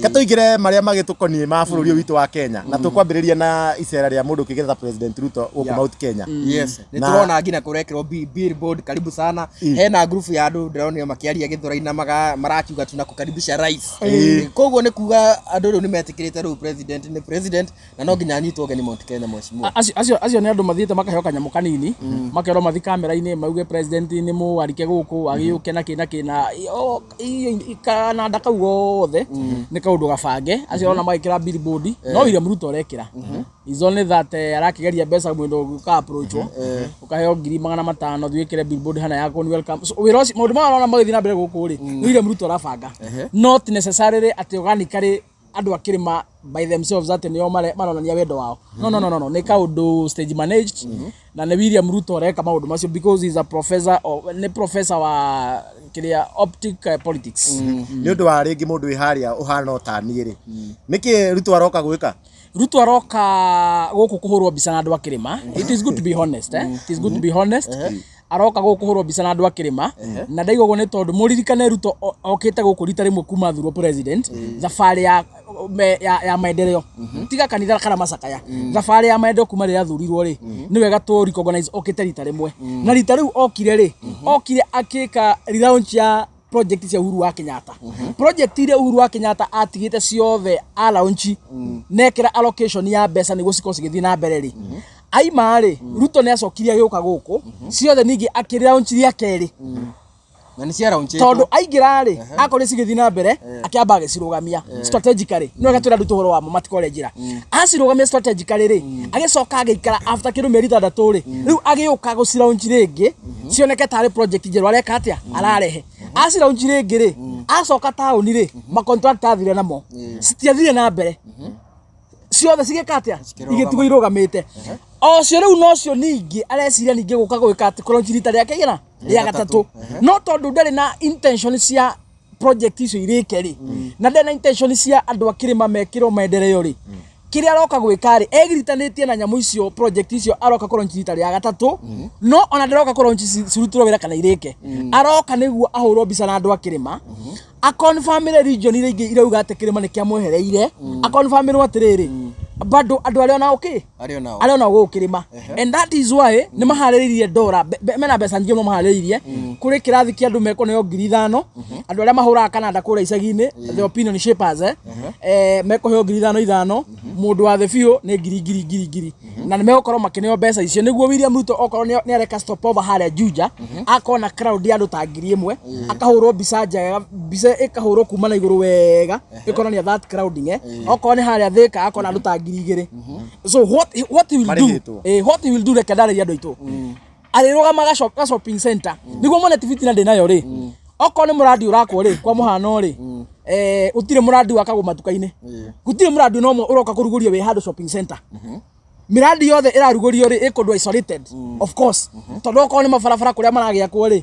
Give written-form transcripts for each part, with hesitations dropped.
Ke tũingĩre marĩa magĩtũkoniĩ ma bũrũri ũyũ witũ wa Kenya, na tũkwambĩrĩria na icera rĩa mũndũ ũkĩgetha President Ruto gũkũ Mount Kenya. Yes, nĩ Na- tũrona nginya kũrekĩrwo billboard karibu sana. Hena group ya andũ ndĩronio makĩaria gĩthũrai na marakiuga tunakukaribisha rais. Koguo nĩ kuga andũ rĩu nĩ metĩkĩrĩte rĩu president nĩ president na no nginya anyitwo ũgeni Mount Kenya, mheshimiwa. Acio nĩ andũ mathiĩte makaheo kanyamũ kanini, makerwo mathi kamera-inĩ mauge president nĩ mũwarike gũkũ agĩũke na kĩ na kĩ na kananda kau gothe nĩ kaũndũ gabange. Acio ona magĩkĩra billboard no William Ruto arekĩra is only that arakĩgeria mbeca mũndũ ũka approachwo ũkaheo 500,000 thiĩ wĩkĩre billboard hana ya kũni welcome. So, wĩra ũcio, maũndũ maya ũrona magĩthiĩ na mbere gũkũ rĩ, nĩ William Ruto arabanga, not necessarily atĩ organically andũ a kĩrĩma by themselves atĩ nĩo maronania wendo wao. No, no, no, no, no. Nĩ kaũndũ stage managed na nĩ William Ruto areka maũndũ macio because he's a professor of, nĩ professor wa kĩrĩa optic politics. Nĩ ũndũ wa rĩngĩ mũndũ wĩ harĩa ũhana o ta niĩ rĩ, nĩkĩ Ruto aroka gwĩka? Ruto aroka gũkũ kũhũrwo mbica na andũ a kĩrĩma. It is good to be honest, eh? It is good to be honest. Aroka gũkũ kũhũrwo mbica na andũ a kĩrĩma na ndaigua ũguo nĩ tondũ mũririkane Ruto okĩte gũkũ rita rĩmwe kuma thurwo president, thabarĩ ya maendeleo, tiga kanitha kana macakaya, thabarĩ ya maendeleo kuma rĩrĩa athurirwo rĩ, nĩ wega tũ recognize okĩte rita rĩmwe, na rita rĩu okire rĩ, okire akĩka relaunch ya project cia Uhuru wa Kenyatta, project iria Uhuru wa Kenyatta atigĩte ciothe a launch nekĩra allocation ya mbeca nĩguo cikorwo cigĩthiĩ na mbere rĩ. Aima rĩ, Ruto nĩ acokire agĩũka gũkũ ciothe ningĩ akĩ launch rĩa kerĩ. Na nĩ cia launch. Tondũ aingĩra rĩ, akorwo cigĩthiĩ na mbere, akĩamba agĩcirũgamia strategically. No gatwĩra andũ ũhoro wamo matikore njĩra acirũgamia strategically rĩ, agĩcoka agĩikara after kĩndũ mĩeri 6 rĩ, rĩu agĩũka gũcilaunch rĩngĩ cioneke tarĩ project njerũ areka atĩa ararehe. Acilaunch rĩngĩ rĩ, acoka taũni rĩ, macontract athire namo citiathire na mbere ciothe, cigĩka atĩa? Cikĩrũgama. Igĩtigwo irũgamĩte ocio. Rĩu nocio ningĩ areciria ningĩ gũka gwĩka atĩ kũlaunch rita rĩake igĩra rĩa gatatũ, no tondũ ndarĩ na intention cia project icio irĩke rĩ, na ndarĩ na intention cia andũ a kĩrĩma mekĩrwo maendeleo rĩ, kĩrĩa aroka gwĩka rĩ, egiritanĩtie na nyamũ icio, project icio aroka kũlaunch rita rĩa gatatũ, no ona ndaroka kũlaunch cirutĩrwo wĩra kana irĩke. Aroka nĩguo ahũrwo mbica na andũ a kĩrĩma, akonfamĩre region iria ingĩ irauga atĩ kĩrĩma nĩ kĩamwehereire, akonfamĩrwo atĩrĩrĩ, bado andũ arĩa ona ũkĩ arĩ onao arĩa ona gũkũ kĩrĩma. And that is why nĩ maharĩrĩirie ndora mena mbeca nyingĩ mũno maharĩrĩirie kũrĩ kĩrathi kĩa andũ mekũneo 5,000, andũ arĩa mahũraga kananda kũrĩa icagi-inĩ, the opinion shapers, mekũheo 5,000 ithano, mũndũ wa thĩ biũ nĩ ngiri ngiri ngiri ngiri, na nĩ megũkorwo makĩneo mbeca icio nĩguo William Ruto okorwo nĩ areka stopover harĩa Juja, akorwo na crowd ya andũ ta 1,000, akahũrwo mbica njega, mbica ĩkahũrwo kuma na igũrũ wega ĩkonania that crowding. Okorwo nĩ harĩa Thika, akorwo na andũ ta 2,000. So what he will do, Marĩhĩtwo. What he will do, reke ndarĩrie andũ aitũ, arĩrũgamaga ga shopping center nĩguo mone ti fitina ndĩ nayo rĩ. Okorwo nĩ mũrandi ũrakwo rĩ, kwa mũhano rĩ, gũtirĩ mũrandi wakagwo matuka-inĩ, gũtirĩ mũrandi no ũmwe ũroka kũrugũrio wĩ handũ shopping center. Miradi yothe ĩrarugũrio rĩ, ĩ kũndũ isolated, of course, tondũ okorwo nĩ mabarabara kũrĩa maragĩakwo rĩ,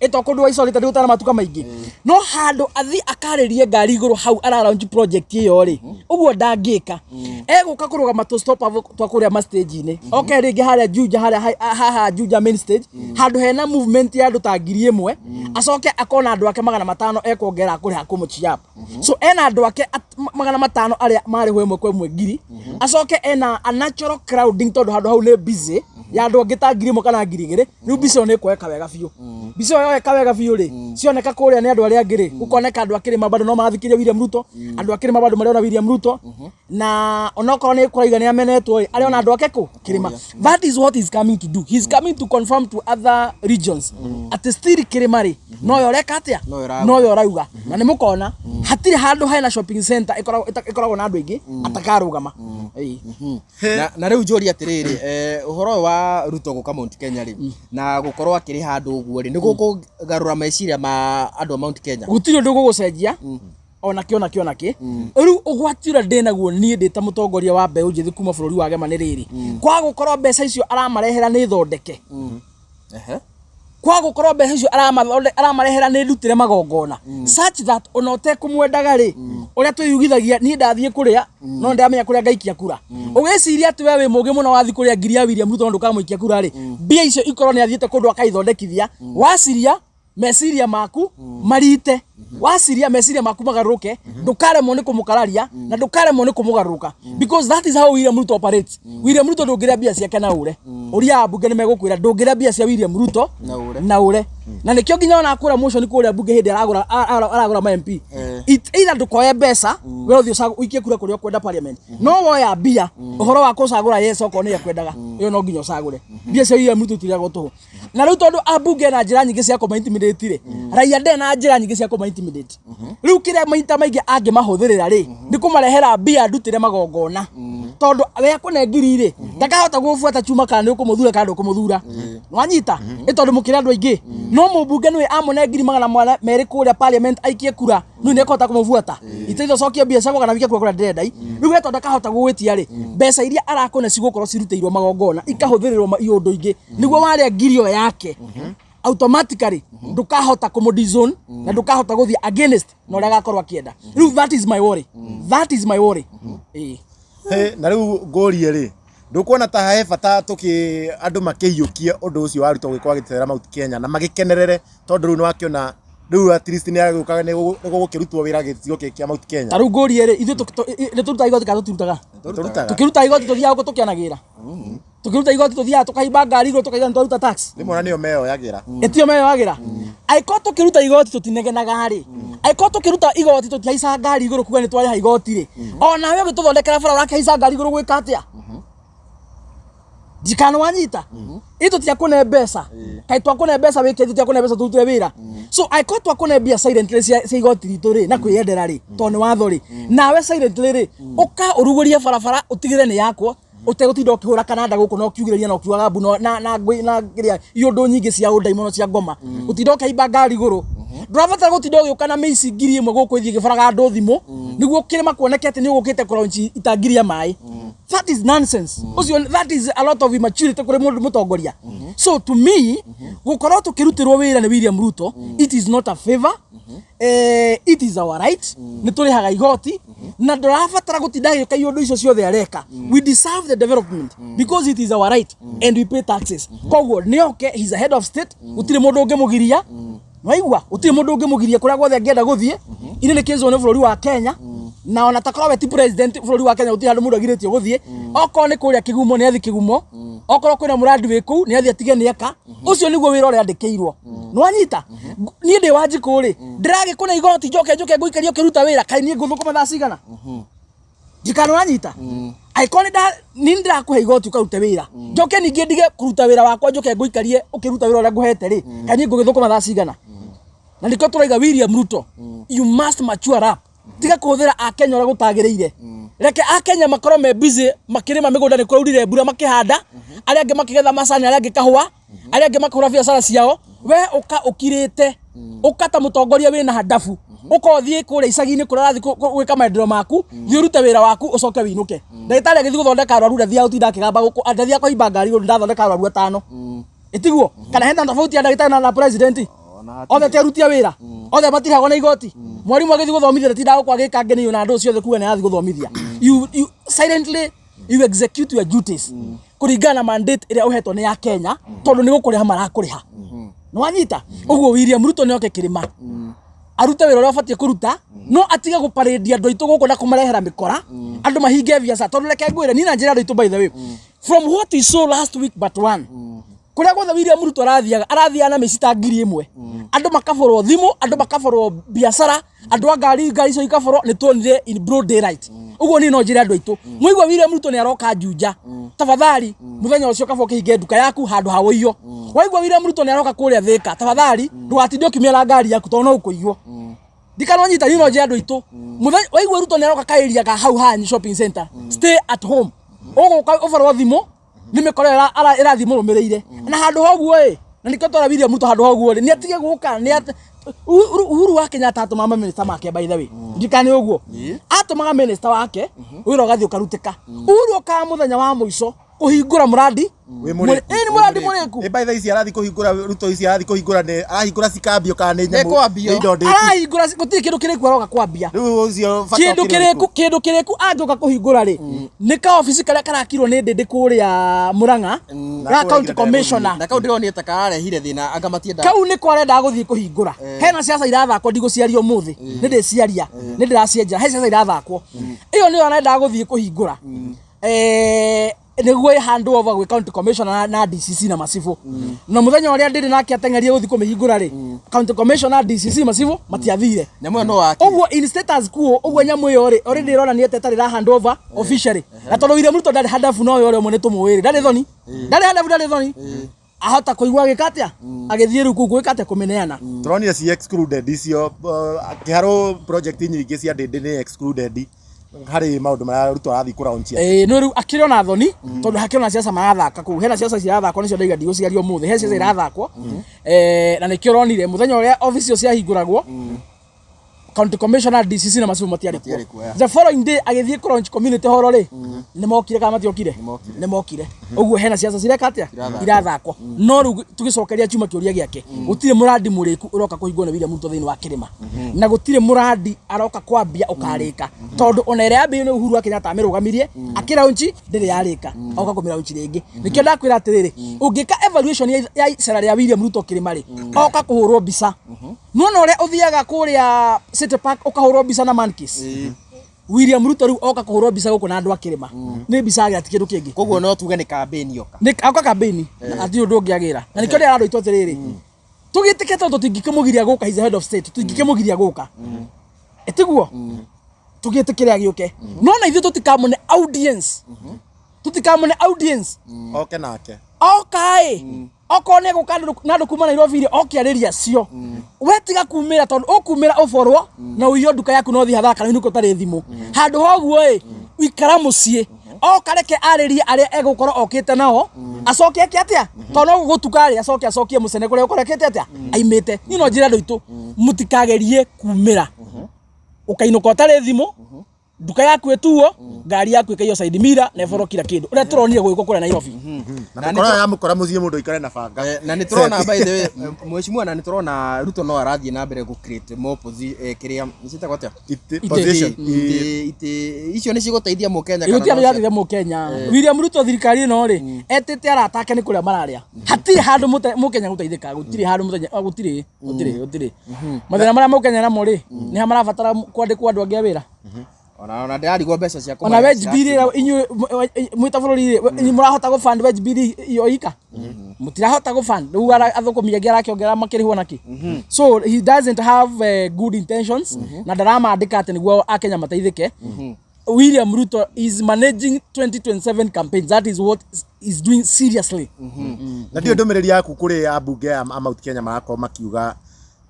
ĩto kũndũ isolated gũtarĩ matuka maingĩ, no handũ athi akarĩrie ngari igũrũ hau ara launch project ĩyo rĩ, ũguo ndangĩka. Egũka kũrũgama tũ stop twa kũrĩa ma stage-inĩ, oke rĩngĩ harĩa Juja, harĩa haha Juja main stage, handũ hena movement ya andũ ta 1,000, acoke akona andũ ake 500 ekuongerera kũrĩha kũmũchi up. So ena andũ ake 500 arĩa marĩhwo ĩmwe kwa ĩmwe ngiri, acoke ena a natural crowding tondũ handũ hau nĩ busy ya andũ angĩ ta 1,000 kana 2,000. Rĩu mbica ĩyo nĩ ĩkuoeka wega biũ. Mbica ĩyo yoeka wega biũ rĩ, cioneka kũrĩa nĩ andũ arĩa angĩ rĩ, gũkoneka andũ a kĩrĩma bado no marathikĩrĩria William Ruto, andũ a kĩrĩma bado marĩona William Ruto, na onokorwo nĩ kũraiga nĩ amenetwo rĩ, arĩona andũ ake kũ kĩrĩma. That is what he's coming to do. He's coming to confirm to other regions atĩ still kĩrĩma rĩ, noyo ũreka atĩa? Noyo ũrauga. Noyo ũrauga, na nĩ mũkona hatirĩ handũ hena shopping center ĩkoragwo na andũ aingĩ atakarũgama. Ĩĩ. Na rĩu njũrie atĩrĩrĩ, ũhoro ũyũ wa Ruto gũka Mount Kenya rĩ, na gũkorwo akĩrĩ handũ ũguo rĩ, nĩ gũkũgarũra meciria ma andũ a Mount Kenya? Gũtirĩ ũndũ gũgũcenjia ona kĩ ona kĩ ona kĩ. Rĩu ũgwati ũrĩa ndĩ naguo niĩ ndĩ ta mũtongoria wa mbeũ njĩthĩ kuma bũrũri wa gema nĩ rĩrĩ, kwaga gũkorwo mbeca icio aramarehera nĩ thondeke, kwaga gũkorwo mbeca icio aramarehera nĩ ndutĩre magongona such that ona ũtekũmwendaga rĩ, ũrĩa twĩyugithagia, niĩ ndathiĩ kũrĩa no ndĩramenya kũrĩa ngaikia kura, ũgĩciria atĩ we wĩ mũgĩ mũno wathiĩ kũrĩa ngiri ya William Ruto no ndũkamũikia kura rĩ, mbia icio ikorwo nĩ athiĩte kũndũ akaithondekithia waciria. Meciria maku marite waciria, meciria maku magarũrũke, ndũkaremwo nĩ kũmũkararia na ndũkaremwo nĩ kũmũgarũrũka, because that is how William Ruto operates. William Ruto ndũngĩrĩa mbia ciake na ũre ũria ambunge nĩ megũkwĩra ndũngĩrĩa mbia cia William Ruto Na ũre. Na ũre na nĩkĩo nginya ona kũrĩa motion kũrĩa mbunge hĩndĩ aragũra ma MP. Either ndũkoe mbeca we ũthiĩ ũikie kura kũrĩa ũkwenda parliament, no woya mbia ũhoro wa kũcagũra yes okorwo nĩ ekwendaga ĩyo no nginya ũcagũre. Mbia cia William Ruto itiragwo tũhũ. Na rĩu tondũ ambunge na njĩra nyingĩ cia kũma intimidate rĩ, raia nde na njĩra nyingĩ cia kũma intimidate. Rĩu kĩrĩa maita maingĩ angĩmahũthĩrĩra rĩ nĩ kũmarehera mbia ndutĩre magongona, tondũ we akũne ngiri rĩ ndakahota gũbuata chuma kana nĩ ũkũmũthura kana ndũkũmũthura. Nwanyita ĩ tondũ mũkĩrĩ andũ aingĩ, no mũmbunge nĩwe amũne ngiri 200 kũrĩa parliament aikie kura rĩu nĩ ekũhota kũmũbuata iteithio cokie mbia ciakwa kana wikie kura kũrĩa ndĩrenda. Rĩu we tondũ ndakahota gũgwĩtia rĩ, mbeca iria arakũne cigũkorwo cirutĩirwo magongona ikahũthĩrĩrwo iũndũ ingĩ nĩguo warĩa ngiri ĩyo yake automatically ndukahota kũmũ na ndukahota gũthiĩ against na ũrĩa agakorwo akĩenda. Rĩu that is my worry, that is my worry. Ĩĩ. Hĩ, na rĩu ngũrie rĩ, ndũkuona ta he bata tũkĩ andũ makĩiyũkie ũndũ ũcio wa Ruto gũgĩkorwo agĩcerera Mount Kenya na magĩkenerere, tondũ rĩu nĩwakĩona rĩu at least nĩ agũka nĩ gũgũkĩrutwo wĩra gĩcigo gĩkĩ kĩa Mount Kenya? Ta rĩu ngũrie rĩ, ithuĩ nĩ tũrutaga igoti kana tũtirutaga? Tũrutaga. Tũkĩruta igoti tũthiaga gũkũ tũkĩanagĩra? Tũkĩruta igoti tũthiaga tũkaimba ngari igũrũ tũkaiga nĩ twaruta tax? Rĩmwe ona nĩo meyoyagĩra. Ĩtio meyoyagĩra. Angĩkorwo tũkĩruta igoti tũtinegenaga rĩ, angĩkorwo tũkĩruta igoti tũtihaicaga ngari igũrũ kuga nĩ twarĩha igoti rĩ, onawe ũgĩtũthondekera bara ũrakĩhaica ngari igũrũ gwĩka atĩa? Ndikana wanyita ĩ tũtiakũne mbeca kaĩ twakũne mbeca wĩke ithuĩ tiakũne mbeca tũrutire wĩra. So angĩkorwo twakũne mbia silently cia igoti ritũ rĩ na kwĩyendera rĩ tondũ nĩ watho rĩ, nawe silently rĩ ũka ũrugũrie barabara ũtigĩre nĩ yakwo ũtegũtinda ũkĩhũra kananda gũkũ na ũkiugĩrĩria na ũkiugaga mbu na ngũi na kĩrĩa iũndũ nyingĩ cia ũndaimono cia ngoma gũtinda ũkĩhaimba ngari igũrũ. Ndũrabatara gũtinda ũgĩũka na mĩici 1000 gũkũ ĩthiĩ ĩgĩbaraga andũ thimũ nĩguo kĩrĩma kuoneke atĩ nĩ ũgũkĩte kũlaunch itangi rĩa maĩ. That is nonsense. Ũcio that is a lot of immaturity kũrĩ mũndũ mũtongoria. So to me, gũkorwo tũkĩrutĩrwo wĩra nĩ William Ruto, it is not a favor, it is our right. Nĩ tũrĩhaga igoti na ndũrabatara gũtinda agĩũka iũndũ icio ciothe areka. We deserve the development because it is our right and we pay taxes. Koguo nĩ oke, he is a head of state, gũtirĩ mũndũ ũngĩmũgiria. Waigua, gũtirĩ mũndũ ũngĩmũgiria kũrĩa guothe angĩenda gũthiĩ. Inĩ nĩ kĩzwo nĩ bũrũri wa Kenya na ona takorwo we ti president bũrũri wa Kenya gũtirĩ handũ mũndũ agirĩtio gũthiĩ. Okorwo nĩ kũrĩa kĩgumo nĩ athiĩ kĩgumo, okorwo kwĩna mũrandi wĩ kũu nĩ athiĩ atige nĩ eka. Ũcio nĩguo wĩra ũrĩa andĩkĩirwo. Nĩwanyita, niĩ ndĩ wa njikũ rĩ ndĩragĩkũna igoti njoke njoke ngũikarie ũkĩruta wĩra kaĩ niĩ ngũthũkũma thaa cigana njikana. Wanyita, angĩkorwo nĩ ndĩrakũhe igoti ũkarute wĩra njoke ningĩ ndige kũruta wĩra wakwa njoke ngũikarie ũkĩruta wĩra ũrĩa ngũhete rĩ, kaĩ niĩ ngũgĩthũkũma thaa cigana? Na nĩkĩo tũraiga William Ruto, you must mature up. Tiga kũhũthĩra akenya ũrĩa gũtagĩrĩire. Reke akenya makorwo me busy makĩrĩma mĩgũnda nĩ kũraurire mbura makĩhanda, arĩa angĩ makĩgetha macani, arĩa angĩ kahũa, arĩa angĩ makĩhũra biacara ciao. We ũka ũkirĩte, ũka ta mũtongoria wĩna handabu, ũka ũthiĩ kũrĩa icagi-inĩ kũrĩa ũrathiĩ gwĩka maendeleo maku, thiĩ ũrute wĩra waku ũcoke wĩinũke. Ndagĩtarĩ agĩthiĩ gũthondeka arwaru ndathiaga gũtinda akĩgamba gũkũ ndathiaga kũhaimba ngari igũrũ ndathondeka arwaru atano. Ĩtiguo kana hena tofauti ya ndagĩtarĩ na president? Othe ti aruti a wĩra, othe matirĩhagwo na igoti. Mwarimũ agĩthiĩ gũthomithia ndatindaga gũkũ agĩka ngenio na andũ ciothe kuga nĩ arathiĩ gũthomithia. You silently you execute your duties kũringana na mandate ĩrĩa ũhetwo nĩ ya Kenya tondũ nĩ gũkũrĩha marakũrĩha. Nĩwanyita ũguo? William Ruto nĩ oke kĩrĩma arute wĩra ũrĩa ũbatiĩ kũruta, no atige gũparĩndia andũ aitũ gũkũ na kũmarehera mĩkora andũ mahinge biacara. Tondũ reke ngwĩre niĩ na njĩra andũ aitũ, by the way, from what we saw last week but one, kũrĩa guothe William Ruto arathiaga arathiaga na mĩci ta 1000, andũ makaborwo thimũ, andũ makaborwo biacara, andũ a ngari ngari icio ikaborwo. Nĩ tuonire in broad daylight. Ũguo niĩ no njĩre andũ aitũ, mũigua William Ruto nĩ aroka Juja, tafadhali mũthenya ũcio kaba ũkĩhinge nduka yaku handũ ha wũiywo. Waigua William Ruto nĩ aroka kũrĩa Thĩka, tafadhali ndũgatinde ũkiumia na ngari yaku tondũ no ũkũiywo. Ndikanonyita niĩ no njĩre andũ aitũ, mũthenya waigua Ruto nĩ aroka kaĩria ka hau hanyu shopping center, stay at home. Ũgũka ũborwo thimũ nĩ mĩkora ĩyo ĩrathiĩ mũrũmĩrĩire na handũ ha ũguo ĩ na nĩkĩo twara William Ruto handũ ha ũguo rĩ nĩ atige gũka nĩ Uhuru wa Kenyatta atũmaga mamĩnĩsta make. By the way, ndikane ũguo, atũmaga minister wake wĩra ũgathiĩ ũkarutĩka. Uhuru okaga mũthenya wa mũico. Kũhingũra mũrandi. Wĩ mũrĩku. Ĩĩ, nĩ mũrandi mũrĩku. Ĩ, by the way, ici arathi kũhingũra Ruto, ici arathi kũhingũra, nĩ arahingũra cikambio kana nĩ Nĩ nyamũ? kwambio. Nĩ indo ndĩku? Arahingũra, gũtirĩ kĩndũ kĩrĩku aroka kwambia. Rĩu ũcio bata Kĩndũ ũkĩrĩ kĩrĩku ũrĩkũ? Kĩndũ kĩrĩku angĩũka kũhingũra rĩ, nĩ kaobici karĩa karakirwo nĩ Ndĩndĩ kũrĩa Murang'a, Na ga kũrĩa county nginya commissioner. Na kau ndĩronire ta kararehire thĩna, anga matienda. Kau nĩko arendaga gũthiĩ kũhingũra. Hena ciaca irathakwo, ndigũciaria ũmũthĩ, nĩ ndĩciaria, nĩ ndĩracienjera. He ciaca irathakwo, ĩyo nĩyo arendaga gũthiĩ kũhingũra, nĩguo ĩ hand over gwĩ county commissioner na DCC na macibũ. Na mũthenya ũrĩa Ndĩndĩ nake ateng'erie gũthiĩ kũmĩhingũra rĩ, county commissioner, DCC, macibũ matiathire. Nyamũ ĩyo no waki. Ũguo in status quo, ũguo nyamũ ĩyo rĩ, already ĩronania ta ĩtarĩ ra hand over officially. Na tondũ William Ruto ndarĩ handabu, no ũrĩa ũmwe nĩ tũmũĩ rĩ, ndarĩ thoni, ndarĩ handabu, ndarĩ thoni, ahota kũigua agĩka atĩa, agĩthiĩ rĩu kũu gwĩka atĩa, kũmĩneana. Tũronire ci excluded icio, kĩharũ project nyingĩ cia Ndĩndĩ nĩ excluded harĩ maũndũ marĩa Ruto arathiĩ kũraunchia. Ĩĩ, no rĩu akĩrĩ ona thoni, tondũ hakĩrĩ ona ciaca marathaka kũu. Hena ciaca cirathakwo, nĩcio ndaiga ndigũciaria ũmũthĩ. He ciaca irathakwo, na nĩkĩo ũronire mũthenya ũrĩa obici icio ciahingũragwo, county commissioner, DCC na macibu matiarĩ Matiarĩ kuo. kuo, yeah. The following day agĩthiĩ kũ launch community hall rĩ, nĩ mokire kana matiokire? Nĩmokire. Nĩ mokire. Ũguo hena ciaca cireka atĩa? Irathakwo. Irathakwo. No rĩu tũgĩcokeria chuma kĩũria gĩake, gũtirĩ mũrandi mũrĩku ũroka kũhingwo nĩ William Ruto thĩinĩ wa kĩrĩma, na gũtirĩ mũrandi aroka kwambia ũkarĩka, tondũ ona ĩrĩa yambĩrĩirio nĩ Uhuru wa Kenyatta amĩrũgamirie akĩraunchi, ndĩrĩ yarĩka, oka kũmĩraunchi rĩngĩ. Nĩkĩo ndakwĩra atĩrĩrĩ, ũngĩka evaluation ya icera rĩa William Ruto kĩrĩma rĩ, oka kũhũrwo mbica. Nona ũrĩa ũthiaga kũrĩa City Park ũkahũrwo mbica na Mankis, William Ruto rĩu oka kũhũrwo mbica gũkũ na andũ a kĩrĩma, nĩ mbica agĩra, ti kĩndũ kĩngĩ. Koguo no tuge nĩ campaign yoka. Nĩ oka campaign, na hatirĩ ũndũ ũngĩ agĩra. Na nĩkĩo ndĩra andũ aitũ atĩrĩrĩ, tũgĩtĩke, tondũ tũtingĩkĩmũgiria gũka, he's the head of state, tũtingĩkĩmũgiria gũka, ĩtiguo tũgĩtĩkĩre agĩũke, no na ithuĩ tũtikamũne audience, tũtikamũne audience. Oke nake. Oka ĩ, okorwo nĩ egũka na andũ kuma Nairobi rĩ, oke arĩrie acio. We tiga kumĩra, tondũ ũkumĩra ũborwo na ũiywo nduka yaku, no ũthiĩ hathara kana ũinũke ũtarĩ thimũ. Handũ ha ũguo ĩ, ikara mũciĩ, oka reke arĩrie arĩa egũkorwo okĩte nao, acoke eke atĩa, tondũ no gũgũtuka rĩ, acoke acokie mũcene kũrĩa ũkorwo ekĩte atĩa aimĩte. Niĩ no njĩre andũ aitũ, mũtikagerie kumĩra, ũkainũka ũtarĩ thimũ, nduka yaku ĩtuo, ngari yaku ĩkaiywo side mirror, na ĩborwo kila kĩndũ, ũrĩa tũronire gwĩkwo kũrĩa Nairobi. Na Na mĩkora yamũkora mũciĩ, mũndũ aikare na banga. Na nĩ tũrona, by the way, mheshimiwa, na nĩ tũrona Ruto no arathiĩ na mbere gũ create more kĩrĩa ciĩtagwo atĩa? Itĩ. Position. Itĩ icio nĩ cigũteithia mũkenya kana Gũtirĩ no andũ cia- irateithia mũkenya. William Ruto, thirikari ĩno rĩ, etĩte arata ake nĩ kũrĩa mararĩa. Hatirĩ handũ mũkenya gũteithĩka, gũtirĩ handũ mũtenya, gũtirĩ, gũtirĩ, gũtirĩ. Mathĩna marĩa mũkenya namo rĩ, nĩ ha marabatara kwandĩkwo andũ angĩ a wĩra. Ona ndĩrarigwo mbeca cia Ona kũmarĩha wage bill cirakinya. ĩrĩa inyuĩ mwĩ ta bũrũri rĩ, inyuĩ mũrahota gũ fund wage bill iyo ika, mũtirahota gũ fund. Rĩu athũkũmi angĩ arakĩongerera makĩrĩhwo naki? So he doesn't have good intentions, na ndaramandĩka atĩ nĩguo akenya mateithĩke. William Ruto is managing 2027 campaigns. That is what is doing seriously. Na ndiå ndå mä rä ri yaku kå rä ambunge a Mount Kenya marakorwo makiuga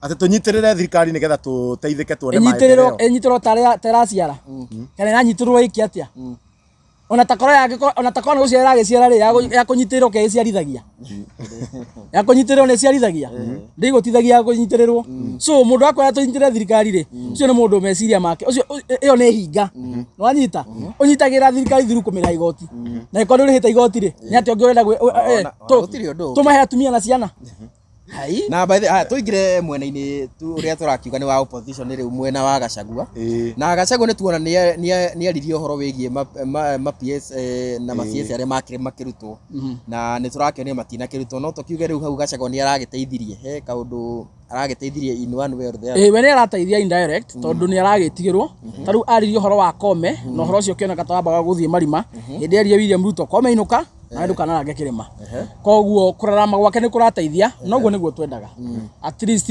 atä tå nyitä rä re thirikari nä getha tå teithä ke tuone Ĩnyitĩrĩrwo maendeleo. Ĩnyitĩrĩrwo ta ĩraciara kana ĩranyitĩrĩrwo ĩke atĩa? Ona takorwo yangĩkorwo, ona takorwo nĩ gũciara ĩragĩciara rĩ, ya kũnyitĩrĩrwo ke ĩciarithagia, ya kũnyitĩrĩrwo nĩ ĩciarithagia, ndĩgũtithagia ya kũnyitĩrĩrwo. So mũndũ akwĩra tũnyitĩrĩre thirikari rĩ, ũcio nĩ mũndũ meciria make ũcio ĩyo nĩ hinga. Nĩwanyita, ũnyitagĩrĩra thirikari through kũmĩrĩha igoti, na ĩkorwo nĩ ũrĩhĩte igoti rĩ, nĩ atĩa ũngĩ ũrenda Ona gũtirĩ ũndũ ũngĩ. tũmahe atumia na ciana? Hai. Na by the haya, tũingĩre mwena-inĩ ũrĩa tũrakiuga nĩ wa opposition rĩu, mwena wa Gachagua. Na Gachagua nĩ tuona nĩ aririe ũhoro wĩgiĩ ma PS na ma CS arĩa makĩrĩ makĩrutwo, na nĩ tũrakĩonio matinakĩrutwo. No tũkiuge rĩu hau Gachagua nĩ aragĩteithirie, he kaũndũ aragĩteithirie in one way or the other? Ĩĩ, we nĩ arateithia indirect, tondũ nĩ aragĩtigĩrwo. Ta rĩu aririe ũhoro wa Kome, na ũhoro ũcio ũkĩoneka ta wambaga gũthiĩ marima hĩndĩ ĩrĩa William Ruto Kome inũka na ndũkanarange kĩrĩma. Koguo kũrarama gwake nĩ kũrateithia, na ũguo nĩguo twendaga. At least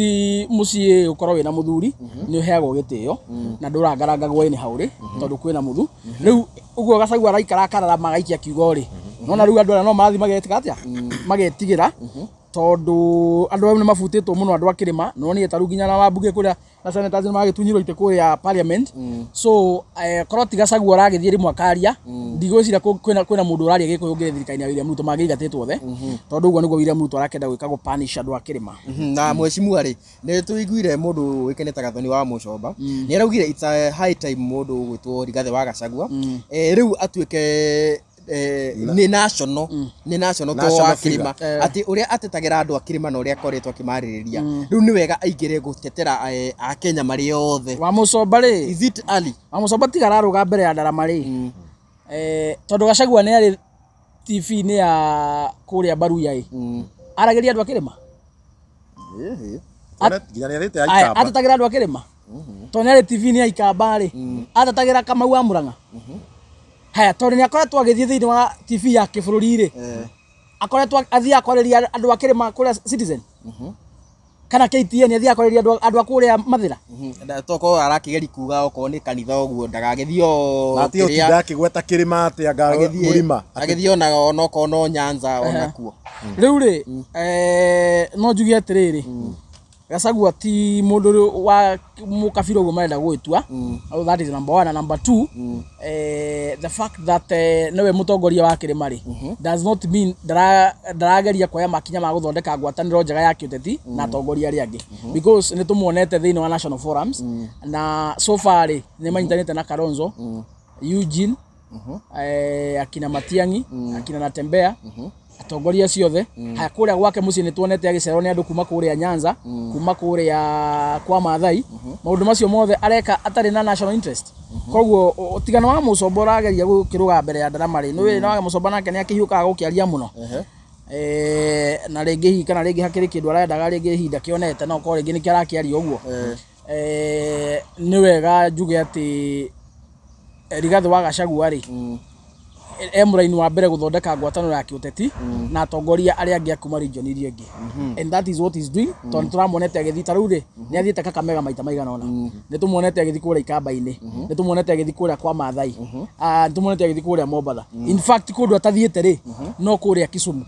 mũciĩ ũkorwo wĩna mũthuri nĩ ũheagwo gĩtĩo na ndũrangarangagwo anyhow rĩ, tondũ kwĩna mũthu. Rĩu ũguo Gachagua araikara akararama agaikia kiugo rĩ, nona rĩu andũ arĩa no marathiĩ magetika atĩa, magetigĩra, tondũ andũ au nĩ mabutĩtwo mũno, andũ a kĩrĩma. Nonire ta rĩu nginya na wambunge kũrĩa na senators nĩ magĩtunyirwo itĩ kũrĩa parliament. So korwo ti Gachagua ũragĩthiĩ rĩmwe akaria, ndigwĩciria kwĩna mũndũ ũraria gĩkũyũ ũngĩ thirikari-inĩ ya William Ruto mangĩingatĩtwo othe, tondũ ũguo nĩguo William Ruto arakĩenda gwĩka, gũ punish andũ a kĩrĩma. Na mheshimiwa rĩ, nĩ tũiguire mũndũ ũĩkaine ta Gathoni wa Mũcomba nĩ araugire it's a high time mũndũ ũgwĩtwo Rigathĩ wa Gachagua rĩu atuĩke Nĩ national, nĩ national to National wa kĩrĩma figure. atĩ ũrĩa atetagĩra andũ a kĩrĩma na ũrĩa akoretwo akĩmarĩrĩria rĩu nĩ wega aingĩre gũtetera akenya marĩ othe. Wa Mũcomba rĩ, Is it early? Wa Mũcomba tiga ararũga mbere ya ndarama rĩ, tondũ Gachagua nĩ arĩ TV-inĩ ya kũrĩa Baruya ĩ, aragĩria andũ a kĩrĩma. Nginya nĩ arĩte Aya, Aikamba. atetagĩra andũ a kĩrĩma tondũ nĩ arĩ TV-inĩ ya Ikamba rĩ, atetagĩra Kamau wa Murang'a. Haya, tondũ nĩ akoretwo agĩthiĩ thĩinĩ wa TV ya kĩbũrũri rĩ, akoretwo athiaga kwarĩria andũ a kĩrĩma kũrĩa Citizen kana KTN, athiaga kwarĩria andũ a kũrĩa Mathĩra. Tokorwo arakĩgeri kuga okorwo nĩ kanitha ũguo ndagagĩthiĩ o Na atige kĩrĩa- gũtinda akĩgweta kĩrĩma atĩ anga mũrima. Agĩthiĩ ona onokorwo no Nyanza onakuo. Rĩu rĩ, no njuge atĩrĩrĩ, Gachagua ti mũndũ rĩ wa mũkabira ũguo marenda gwĩtua. Oh, that is number one. Na number two, the fact that nĩwe mũtongoria wa kĩrĩma rĩ, does not mean ndarageria kuoya makinya ma gũthondeka ngwatanĩro njega ya kĩũteti na atongoria arĩa angĩ, because nĩ tũmuonete thĩinĩ wa national forums, na so far rĩ, nĩ manyitanĩte na Kalonzo, Eugene, akina Matiang'i, akina Natembea, atongoria acio othe. Haya, kũrĩa gwake mũciĩ nĩ tuonete agĩcerwo nĩ andũ kuma kũrĩa Nyanza, kuma kũrĩa kwa Maathai. Maũndũ macio mothe areka atarĩ na national interest. Koguo ũtigano wa Mũcomba ũrageria gũkĩrũga mbere ya ndarama rĩ, nĩ wa Mũcomba nake nĩ akĩhiũkaga gũkĩaria mũno. Na rĩngĩ hihi kana rĩngĩ hakĩrĩ kĩndũ arendaga rĩngĩ ihinda kĩonete, no korwo rĩngĩ nĩkĩo arakĩaria ũguo. Nĩ wega njuge atĩ Rigathĩ wa Gachagua rĩ, e mũraini wa mbere gũthondeka ngwatanĩro ya kĩũteti na atongoria arĩa angĩ a kuma region iria ingĩ, and that is what he's doing, tondũ nĩ tũramuonete agĩthiĩ ta rĩu rĩ, nĩ athiĩte Kakamega maita maigana ũna, nĩ tũmuonete agĩthiĩ kũrĩa Ikamba-inĩ, nĩ tũmuonete agĩthiĩ kũrĩa kwa Maathai, nĩ tũmuonete agĩthiĩ kũrĩa Mombatha. In fact, kũndũ atathiĩte rĩ, no kũrĩa Kisumu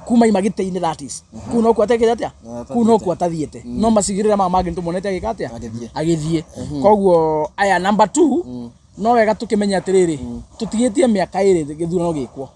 kuma ima gĩtĩ-inĩ, that is kũu no kuo atekĩte atĩa, kũu no kuo atathiĩte, no macigĩrĩra maya mangĩ nĩ tũmuonete agĩka atĩa? Agĩthiĩ. Agĩthiĩ. Koguo aya, number two, no wega tũkĩmenye atĩrĩrĩ, tũtigĩtie mĩaka 2 gĩthurano gĩkwo.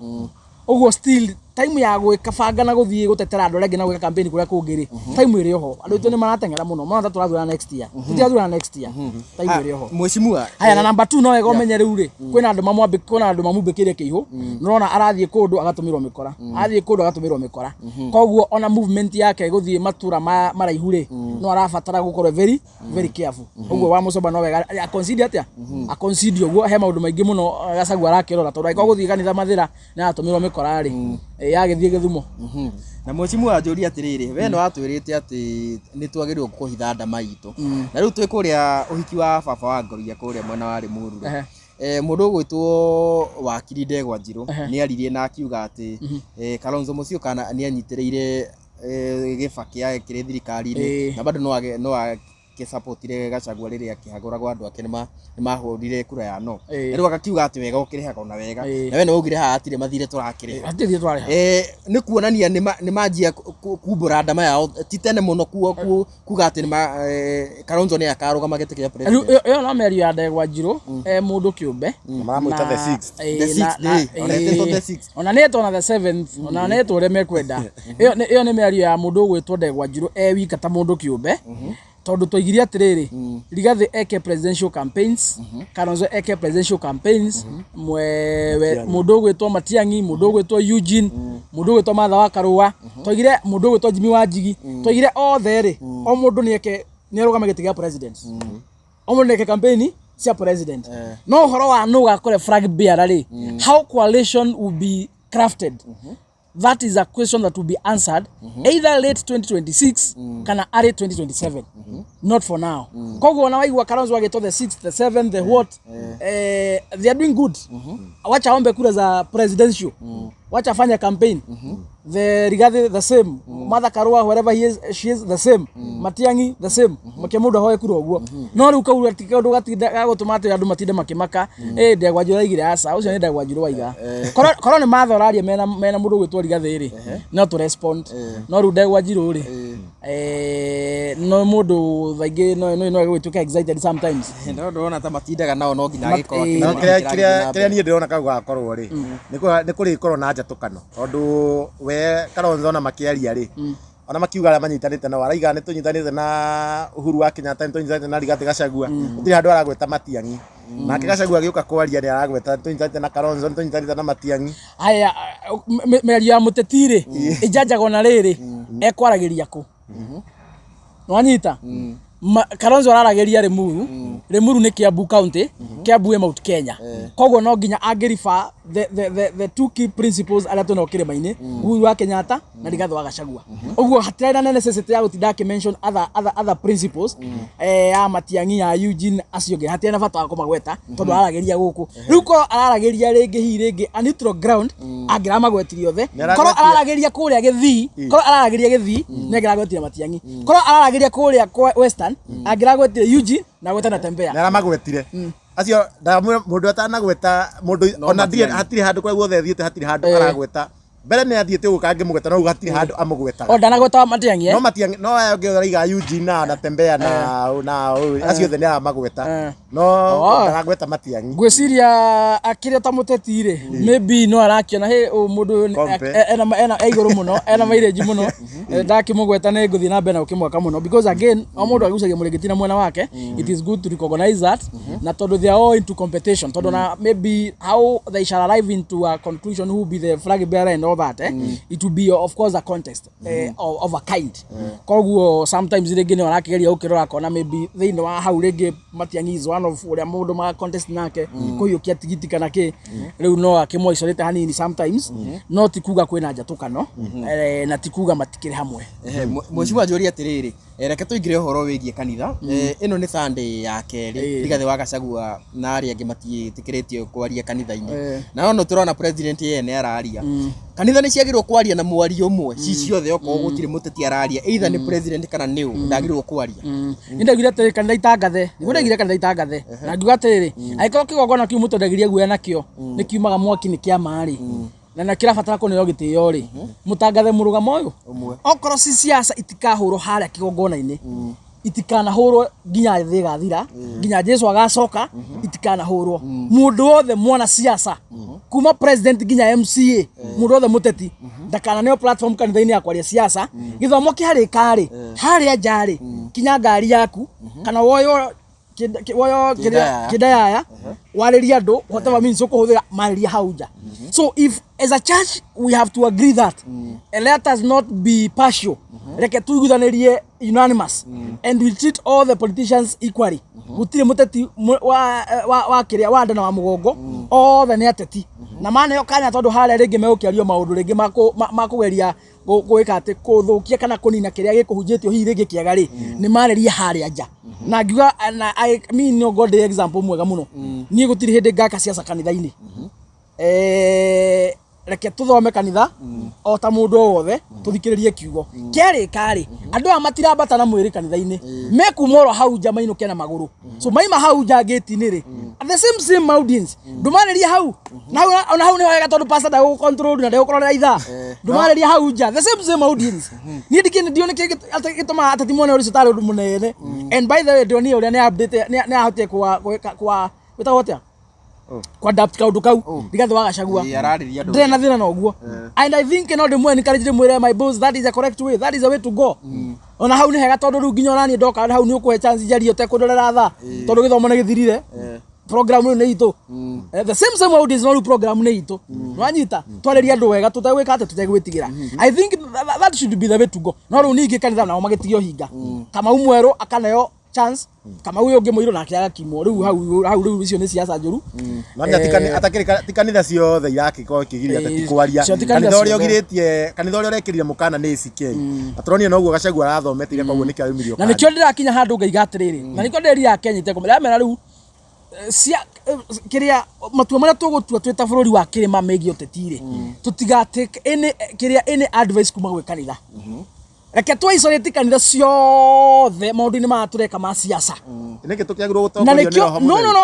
Ũguo still time ya gwĩka banga na gũthiĩ gũtetera andũ arĩa angĩ na gwĩka campaign kũrĩa kũngĩ rĩ, time ĩrĩ oho. Andũ aitũ nĩ marateng'era mũno, mona ta tũrathurana next year. Tũtirathurana next year, time ĩrĩ oho. Mheshimiwa. Haya, na number two, no wega ũmenye rĩu rĩ, kwĩna andũ mamwambĩ, kwĩna andũ mamumbĩkĩire kĩihũ. Nĩũrona arathiĩ kũndũ agatũmĩrwo mĩkora, arathiĩ kũndũ agatũmĩrwo mĩkora. Koguo ona movement yake gũthiĩ matũra maraihu rĩ, no arabatara gũkorwo very very careful. Ũguo wa Mũcomba no wega aconsider atĩa, aconsider ũguo he maũndũ maingĩ mũno Gachagua arakĩrora, tondũ angĩkorwo gũthiĩ kanitha Mathĩra nĩ aratũmĩrwo mĩkora rĩ, yagĩthiĩ Gĩthumo. Na mheshimiwa, njũria atĩrĩrĩ, we nĩ watwĩrĩte atĩ nĩ twagĩrĩirwo kũhitha ndama itũ, na rĩu twĩ kũrĩa ũhiki wa baba wa Ngoria kũrĩa mwena wa Rĩmuru rĩ, mũndũ ũgwĩtwo wakiri Ndegwa Njirũ nĩ aririe na akiuga atĩ Kalonzo Musyoka nĩ anyitĩrĩire Gĩbakĩ kĩrĩ thirikari-inĩ na bado no agĩsupportire Gachagua rĩrĩa akĩhagũragwo andũ ake nĩ mahũrire kura ya no. Na rĩu agakiuga atĩ wega ũkĩrĩhaga ona wega. Na we nĩ waugire haha hatirĩ mathirĩ tũrakĩrĩha. Hatirĩ thirĩ tũrarĩha. Nĩ kuonania nĩ manjia kumbũra ndama yao ti tene mũno kuga atĩ Kalonzo nĩ akarũgama gĩtĩ kĩa Rĩu president. ĩyo no mĩario ya Ndegwa Njirũ e mũndũ kĩũmbe. Maramwĩta the sixth. The sixth, ona etĩtwo the sixth. Ona nĩ etwo na the seventh, ona nĩ etwo ũrĩa mekwenda. Ĩyo nĩ mĩario ya mũndũ ũgwĩtwo Ndegwa Njirũ e wika ta mũndũ kĩũmbe, tondũ twaigire atĩrĩrĩ, Rigathĩ eke presidential campaigns, Kalonzo eke presidential campaigns, mwewe mũndũ ũgwĩtwo Matiang'i, mũndũ ũgwĩtwo Eugene, mũndũ ũgwĩtwo Martha wa Karũa, twaigire mũndũ ũgwĩtwo Jimmy Wanjigi, twaigire othe rĩ, o mũndũ nĩ eke nĩ arũgame gĩtĩ gĩa president, o mũndũ nĩ eke campaign cia president. No ũhoro wa nũ ũgakore flag bearer rĩ, how coalition will be crafted, that is a question that will be answered either late 2026 kana early 2027, not for now. Koguo ona waigua Kalonzo agĩtwo the sixth, the seventh, the what, they are doing good. Wacha aombe kura za presidential, wacha afanye campaign. The Rigathi the same, Martha Karua, wherever he is, she is the same, Matiang'i the same, make mũndũ ahoe kura ũguo. No rĩu kau ti kaũndũ gatinda gagũtũma atĩ andũ matinde makĩmaka ĩ Ndegwa Njirũ aigire. Aca, ũcio nĩ Ndegwa Njirũ waiga. Korwo nĩ Martha ũraria mena mũndũ ũgwĩtwo Rigathi rĩ, no tũ respond. No rĩu Ndegwa Njirũ rĩ, no mũndũ thaingĩ no egũgĩtuĩka excited sometimes. No ndĩrona ta matindaga nao no nginya agĩkorwo No akĩmenya kĩrĩa kĩrĩa kĩrĩa kĩrathiĩ na kĩrĩa mbere. niĩ ndĩrona kau gakorwo rĩ, nĩ kũrĩkorwo na njatũkano, tondũ we Kalonzo ona makĩaria rĩ, ona makiuga arĩa manyitanĩte nao, araiga nĩ tũnyitanĩte na Uhuru wa Kenyatta, nĩ tũnyitanĩte na Rigathĩ Gachagua, gũtirĩ handũ aragweta Matiang'i. Nake Gachagua agĩũka kwaria nĩ aragweta tũnyitanĩte na Kalonzo, nĩ tũnyitanĩte na Matiang'i. Aya, mĩario ya mũteti rĩ, ĩnjanjagwo na rĩrĩ, ekwaragĩria kũ? Nĩwanyita? Kalonzo araragĩria Limuru, Limuru nĩ Kiambu County, Kiambu ĩ Mount Kenya. Koguo no nginya angĩriba the two key principles arĩa twĩnao kĩrĩma-inĩ, Uhuru wa Kenyatta na Rigathĩ wa Gachagua. Ũguo hatirarĩ na necessity ya gũtinda akĩ mention other principles, ya Matiang'i, ya Eugene, acio angĩ, hatirarĩ na bata wa kũmagweta tondũ araragĩria gũkũ. Rĩu korwo araragĩria rĩngĩ hihi rĩngĩ a neutral ground, angĩramagwetire othe. Nĩaragwetia. Korwo araragĩria kũrĩa Gĩthii, korwo araragĩria Gĩthii, nĩ angĩragwetire Matiang'i. Korwo araragĩria kũrĩa kwa Western, angĩragwetire Eugene na gweta na Tembea. Nĩ aramagwetire. Acio ndamwĩra mũndũ atanagweta mũndũ ona ndirĩ hatirĩ handũ kũrĩa guothe athiĩte hatirĩ handũ aragweta. Mbere nĩ athiĩte ũguo kangĩmũgweta no rĩu hatirĩ handũ amũgwetaga. O ndanagweta Matiang'i, eh? No Matiang'i no aya angĩ araiga Eugene na Tembea na acio othe nĩ aramagweta. No ndaragweta Matiang'i. Ngwĩciria akĩrĩ ta mũteti rĩ, maybe no arakĩona hĩ ũyũ mũndũ ũyũ Kompe. ena e igũrũ mũno, ena mileage mũno, ndakĩmũgweta nĩ ngũthiĩ na mbere na gũkĩmwaka mũno, because again o mũndũ agucagia mũrĩngĩti na mwena wake. It is good to recognize that, na tondũ they are all into competition, tondũ na maybe how they shall arrive into a conclusion who will be the flag bearer and all that, it will be of course a contest of a kind. Koguo sometimes rĩngĩ nĩ arakĩgeria gũkĩrora akona maybe thĩinĩ wa hau rĩngĩ Matiang'i is one of ũrĩa mũndũ ma contest nake kũhiũkia tigiti kana kĩ, rĩu no akĩmũisolate hanini sometimes, no ti kuga kwĩna njatũkano, na ti kuga matikĩrĩ hamwe. Mheshimiwa njũrie atĩrĩrĩ, reke tũingĩre ũhoro wĩgiĩ kanitha. Ĩno nĩ Sunday ya kerĩ Rigathĩ wa Gachagua na arĩa angĩ matiĩtĩkĩrĩtio kwaria kanitha-inĩ, na no tũrona president yeye nĩ araria. Kanitha nĩ ciagĩrĩirwo kwaria na mwario ũmwe ci ciothe, okorwo gũtirĩ mũteti araria, either nĩ president kana nĩ ũ ndagĩrĩirwo kwaria? Nĩ ndaugire atĩrĩ, kanitha itangathe, nĩguo ndaugire kanitha itangathe, na ngiuga atĩrĩrĩ, angĩkorwo kĩgongona kĩu mũtwendagiria guoya nakĩo nĩ kiumaga mwaki nĩ kĩama rĩ, na nĩ kĩrabatara kũneo gĩtĩo rĩ, mũtangathe mũrũgamo ũyũ ũmwe. Okorwo ci siasa itikahũrwo harĩa kĩgongona-inĩ, itikanahũrwo nginya thĩ ĩgathira, nginya Jesu agacoka, itikanahũrwo. Mũndũ wothe mwana siasa, kuma president nginya MCA, mũndũ wothe mũteti ndakananeo platform kanitha-inĩ ya kwaria siasa. Gĩthomo kĩarĩka rĩ, harĩa nja rĩ, kinya ngari yaku kana woyo woyo Kĩndayaya. kĩndayaya, warĩrie andũ whatever means ũkũhũthĩra, marĩria hau nja. So if as a church we have to agree that, and let us not be partial, reke tuiguithanĩrie unanimous and we treat all the politicians equally. Gũtirĩ mũteti wa kĩrĩa wa nda na wa mũgongo, othe nĩ ateti na maneo kanya, tondũ harĩa rĩngĩ megũkĩario maũndũ rĩngĩ makũgeria gwĩka atĩ kũthũkia kana kũnina kĩrĩa gĩkũhunjĩtio hihi rĩngĩ kĩega rĩ, nĩ marĩrie harĩa nja. Na ngiuga na mi no ngo ndĩ example mwega mũno, niĩ gũtirĩ hĩndĩ ngaka siasa kanitha-inĩ. Reke tuthome kanitha o ta mũndũ o wothe, tũthikĩrĩrie kiugo kĩarĩka rĩ, andũ aya matirambata na mwĩrĩ kanitha-inĩ, mekuma oro hau nja mainũke na magũrũ. So maima hau nja ngĩti-inĩ rĩ, the same audience, ndũmarĩrie hau na hau, ona hau nĩ wega tondũ pastor ndagũ control na ndagũkũrorera ithaa, ndũmarĩrie hau nja the same audience. Niĩ ndikĩ ndiũ nĩkĩ gĩtũmaga ateti mone ũrĩa ũcio tarĩ ũndũ mũnene. And by the way, ndionire ũrĩa nĩ update nĩ ahotire kwa kwa gwĩtagwo atĩa, kwa adapt kaũndũ kau Rigathĩ wa Gachagua. Ĩĩ, ararĩria andũ. Ndirĩ na thĩna na ũguo, and I think no ndĩmwe encourage, ndĩmwĩre, my boss, that is the correct way, that is the way to go. Ona hau nĩ hega tondũ rĩu nginya onaniĩ ndoka hau nĩ ũkũhe chance njarie ũtekũndorera thaa, tondũ gĩthomo nĩ gĩthirire, program ĩyo nĩ itũ. The same audience, no rĩu program nĩ itũ, nwanyita twarĩria andũ wega tũtegwĩka atĩ tũtegwĩtigĩra. I think that should be the way to go. No rĩu ningĩ kanitha nao magĩtigio hinga, Kamau mwerũ akaneo chance, Kamau ũyũ ũngĩ mũirũ nake agakimwo. Rĩu hau rĩu icio nĩ siasa njũru. No nya atakĩrĩ ti kanitha ciothe irakĩkorwo ikĩgiria ateti kwaria. Cio ti kanitha Kanitha ũrĩa ciothe. ũgirĩtie, kanitha ũrĩa ũrekĩrire mũkana nĩ ACK, na tũronire noguo Gachagua arathomete ira, koguo nĩkĩo aumirio. Na nĩkĩo ndĩrakinya handũ ngaiga atĩrĩrĩ, na nĩkĩo ndĩrira Kenya itekũmenya ndamera rĩu, cia kĩrĩa matua marĩa tũgũtua twĩ ta bũrũri wa kĩrĩma megiĩ ũteti rĩ, tũtiga take any kĩrĩa any advice kuma gwĩ kanitha. Reke tũ isolate kanitha ciothe maũndũ-inĩ maya tũreka ma siasa. Nĩkĩ tũkĩagĩrĩirwo Na gũtongorio nĩ nĩkĩo roho no no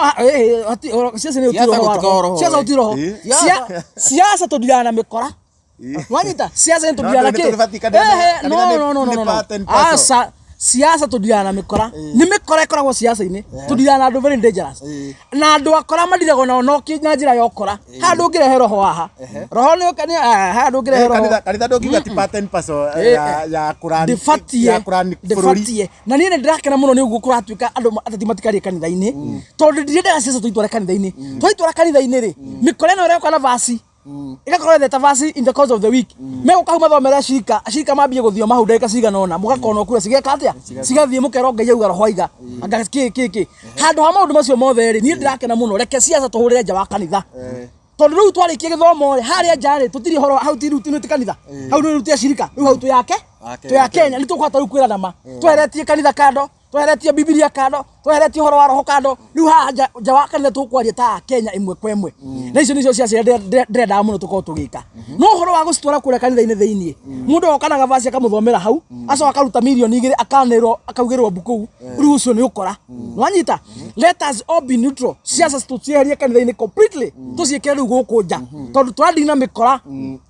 mũtheru? No, siasa nĩ Siasa ũti roho wa gũtikoragwo roho. roho, Siasa ũti roho. Siasa tũndiraga na mĩkora. Wanyita siasa nĩ tũndiraga na No, kĩ nĩ tũbatiĩ kanitha Ehe, no kanitha no no no nĩ no part and parcel. Asa. Siasa tũndiraga na mĩkora, nĩ mĩkora ĩkoragwo siasa-inĩ, tũndiraga na andũ very dangerous. Na andũ akora madiragwo nao no na njĩra ya ũkora. Haha ndũngĩrehe roho haha, roho nĩ ũka haha ndũngĩrehe roho. Kanitha ndũngiuga ti part and parcel ya kũrani Ndĩbatiĩ ya kũrani bũrũri. Ndĩbatiĩ, na niĩ nĩ ndĩrakena mũno nĩ ũguo kũratuĩka andũ ateti matikarie kanitha-inĩ, tondũ ndirendaga ciaca tũitware kanitha-inĩ. Twaitwara kanitha-inĩ rĩ, mĩkora ĩno ĩroka na vaci, ĩgakorwo ethete vaci in the course of the week, megũka hau mathomere acirika, acirika mambie gũthioma hau ndagĩka cigana ũna, mũgakona kura cigeka atĩa, cigathiĩ, mũkerwo Ngai auga, roho aiga anga kĩ kĩ kĩ. Handũ ha maũndũ macio mothe rĩ, niĩ ndĩrakena mũno, reke ciaca tũhũrĩre nja wa kanitha, tondũ rĩu twarĩkia gĩthomo rĩ, harĩa nja rĩ, tũtirĩ ũhoro hau, ti rĩu ti kanitha hau, rĩu ti acirika rĩu hau, twĩ yake twĩ ya Kenya, nĩ tũkũhota rĩu kwĩrana ma tweheretie kanitha kando, tweheretie Bibilia kando, tweheretie ũhoro wa roho kando. Rĩu haha nja wa kanitha tũkwaria ta a Kenya ĩmwe kwa ĩmwe, na icio nĩcio ciaca iria ndĩrendaga mũno tũkorwo tũgĩka. No ũhoro wa gũcitwara kũrĩa kanitha-inĩ thĩiniĩ, mũndũ agoka na gavaci akamũthomera hau, acoka akaruta 2 mirioni akanĩrwo akaugĩrwo mbu kũu, rĩu ũcio nĩ ũkora nwanyita. Let us all be neutral. Ciaca tũcieherie kanitha-inĩ completely, tũciĩkĩre rĩu gũkũ nja, tondũ tũradini na mĩkora.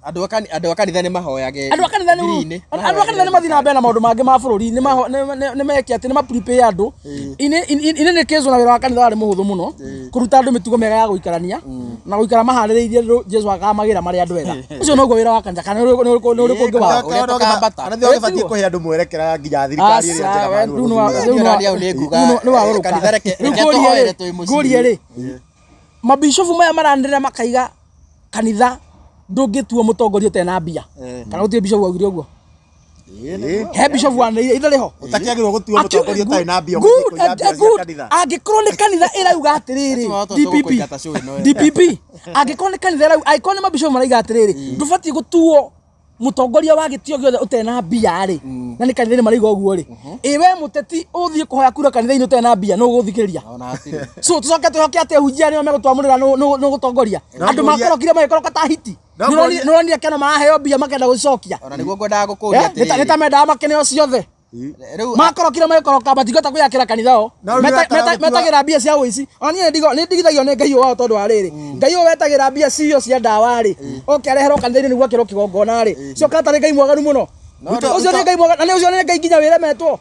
Andũ a kanitha nĩ mahoyage Andũ a kanitha nĩ thiri-inĩ, andũ a kanitha nĩ mathiĩ na mbere na maũndũ mangĩ ma bũrũri, nĩ meke atĩ nĩ ma prepare andũ. Ini nĩ kĩzwo na wĩra wa kanitha warĩ mũhũthũ mũno, kũruta andũ mĩtugo mĩega ya gũikarania na gũikara maharĩrĩirie Jesũ akamagĩra marĩ andũ ega. Ũcio noguo wĩra wa kanitha, kana nĩ ũrĩkũ ũngĩ wao? Ũrĩa tũkambata. Kanitha ũgĩbatiĩ kũhe andũ mwerekera nginya thirikari ĩrĩa Aca, njega we, magĩrĩirwo rĩu nĩ wa- gũthuura. rĩu nĩ wa- Niĩ hau nĩ nguga, rĩu nĩ wa ũrũka. kanitha Rĩu reke ngũrie tũhoere rĩ, twĩ mũciĩ. ngũrie rĩ, mabishofu maya maranĩrĩra makaiga kanitha ndũngĩtuo mũtongoria ũtarĩ na mbia, kana gũtirĩ bishofu augire ũguo? He bishofu wanĩrĩire ithe rĩho. Ũtakĩagĩrĩirwo gũtuo mũtongoria ũtarĩ na mbia, Good, ũgĩthiĩ kũiya mbia cia good. kanitha. Angĩkorwo nĩ kanitha ĩrauga atĩrĩrĩ, Acio DPP tũgũkũingata show ĩno, eh. DPP, angĩkorwo nĩ kanitha ĩrauga, angĩkorwo nĩ mabishofu marauga atĩrĩrĩ, ndũbatiĩ gũtuo mũtongoria wa gĩtio gĩothe ũtarĩ na mbia rĩ, na nĩ kanitha-inĩ marauga ũguo rĩ, ĩ we mũteti ũthiĩ kũhoya kura kanitha-inĩ ũtarĩ na mbia, nũ ũgũthikĩrĩria? Ona hatirĩ. So tũcoke twĩhoke atĩ ahunjia nĩo megũtwamũrĩra nũ gũtongoria? Andũ makorokire magĩkoroka ta hiti. No ngũrie- Nĩũronire keno maraheo mbia makenda gũcicokia. Ona nĩguo ngwendaga gũkũria Eh, nĩ ta atĩrĩrĩ, mendaga makeneo ciothe. Rĩu Makorokire magĩkoroka, matingĩhota kwĩyakĩra kanitha o. No rĩu ũrakara gũtua- Metagĩra mbia cia ũici. Ona niĩ nĩ ndigithagio nĩ Ngai ũyũ wao, tondũ wa rĩrĩ, Ngai ũyũ wetagĩra mbia cio cia ndawa rĩ, oke areherwo kanitha-inĩ nĩguo akĩrwo kĩgongona rĩ, coka atarĩ Ngai mwaganu mũno. Ũcio nĩ Ngai mwaganu, na nĩ ũcio nĩ Ngai nginya wĩremetwo.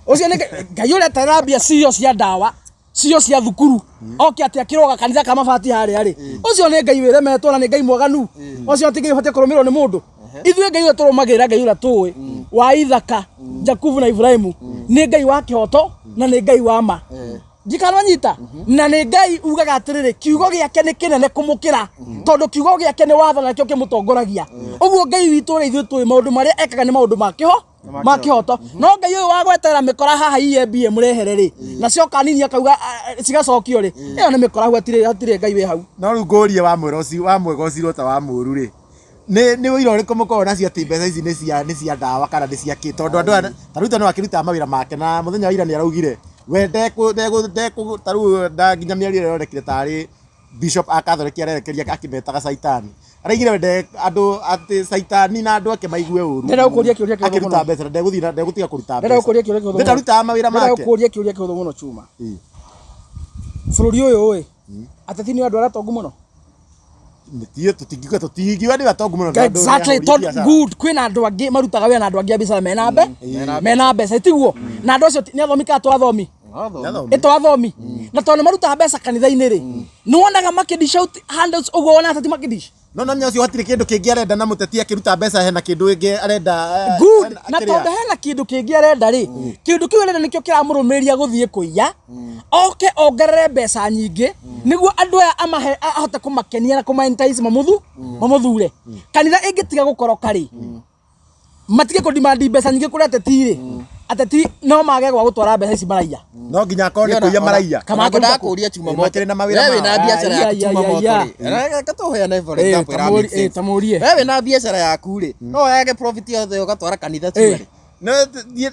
Ũcio nĩ Ngai ũreterera mbia cio cia ndawa, cio cia thukuru, oke atĩ akĩroga kanitha ka mabati harĩa rĩ, ũcio nĩ Ngai wĩremetwo na nĩ Ngai mwaganu. Ũcio ti Ngai ũbatiĩ kũrũmĩrĩrwo nĩ mũndũ. Ithuĩ Ngai ũrĩa tũrũmagĩrĩra, Ngai ũrĩa tũĩ wa Ithaka, Jakubu na Ibrahimu, nĩ Ngai wa kĩhoto na nĩ Ngai wa ma, ndikananyita, na nĩ Ngai ugaga atĩrĩrĩ, kiugo gĩake nĩ kĩnene kũmũkĩra, tondũ kiugo gĩake nĩ watho na nĩkĩo kĩmũtongoragia. Ũguo Ngai witũ ũrĩa ithuĩ tũĩ, maũndũ marĩa ekaga nĩ maũndũ ma kĩho ma kĩhoto. No Ngai ũyũ wa gwetera mĩkora haha EMBA mũrehere rĩ, na cioka nini akauga ah, cigacokio rĩ, ĩyo nĩ mĩkora hau, hatirĩ Ngai wĩ hau. No rĩu ngũrie, wa mwĩra ũcio wa mwega ũcirwo ta wa mũru rĩ, nĩ ũira ũrĩkũ mũkoragwo nacio atĩ mbeca ici nĩ cia ndawa kana nĩ cia kĩ? Tondũ andũ aya ta Ruto no akĩrutaga mawĩra make, na mũthenya wa ira nĩ araugire we ndekũ ta rĩu nda nginya mĩario ĩrĩa ĩronekire tarĩ bishop a Catholic arerekeria akĩmetaga caitani, araigire we andũ atĩ caitani na andũ ake maigue ũru. Ndĩrenda gũkũria kĩũria kĩhũthũ Akĩruta mũno. mbeca na ndegũthiĩ na ndegũtiga kũruta Ndĩrenda mbeca. gũkũria kĩũria kĩhũthũ mũno. Nĩtarutaga mawĩra Ndĩrenda make. gũkũria kĩũria kĩhũthũ mũno, Chuma. Ĩ. Bũrũri ũyũ ĩ, ateti nĩ andũ arĩa atongu mũno? Nĩtiĩ tũtingiuga nĩ atongu mũno, nĩ andũ Exactly. nĩ ahũri Tondũ biacara. good, kwĩna andũ angĩ marutaga wĩra na andũ angĩ a biacara mena mbeca, tiguo? Na andũ acio nĩ athomi kana to athomi? Nĩ athomi. Ĩ to athomi? Na tondũ nĩ marutaga mbeca kanitha-inĩ rĩ, nĩ wonaga makĩdish out handouts ũguo wona ateti makĩdish? No namenya ũcio hatirĩ kĩndũ kĩngĩ arenda, na mũteti akĩruta mbeca hena kĩndũ ĩngĩ arenda Good. hena- Na kĩrĩa. tondũ hena kĩndũ kĩngĩ arenda rĩ, kĩndũ kĩu arenda nĩkĩo kĩramũrũmĩrĩria gũthiĩ kũiya, oke ongerere mbeca nyingĩ nĩguo andũ aya amahe ahote kũmakenia na kũma-entice mamũthure. Kanitha ĩngĩtiga gũkoroka rĩ, matige kũdimandi mbeca nyingĩ kũrĩ ateti rĩ, ateti no mage gwa gũtwara mbeca ici maraiya. No nginya akorwo nĩ kũiya maraiya. Kama Ngwendaga akĩruta kũ? kũria Chuma Ĩ, Moto. makĩrĩ na mawĩra We wĩna mao. biacara Ai, yaku ai, Chuma ai, Moto ai. rĩ. Reke tũheane for Eh, example ĩra make sense. Tamũrie. We wĩna biacara yaku rĩ, no woyage profit yothe ũgatwara kanitha Eh. tuarĩ. No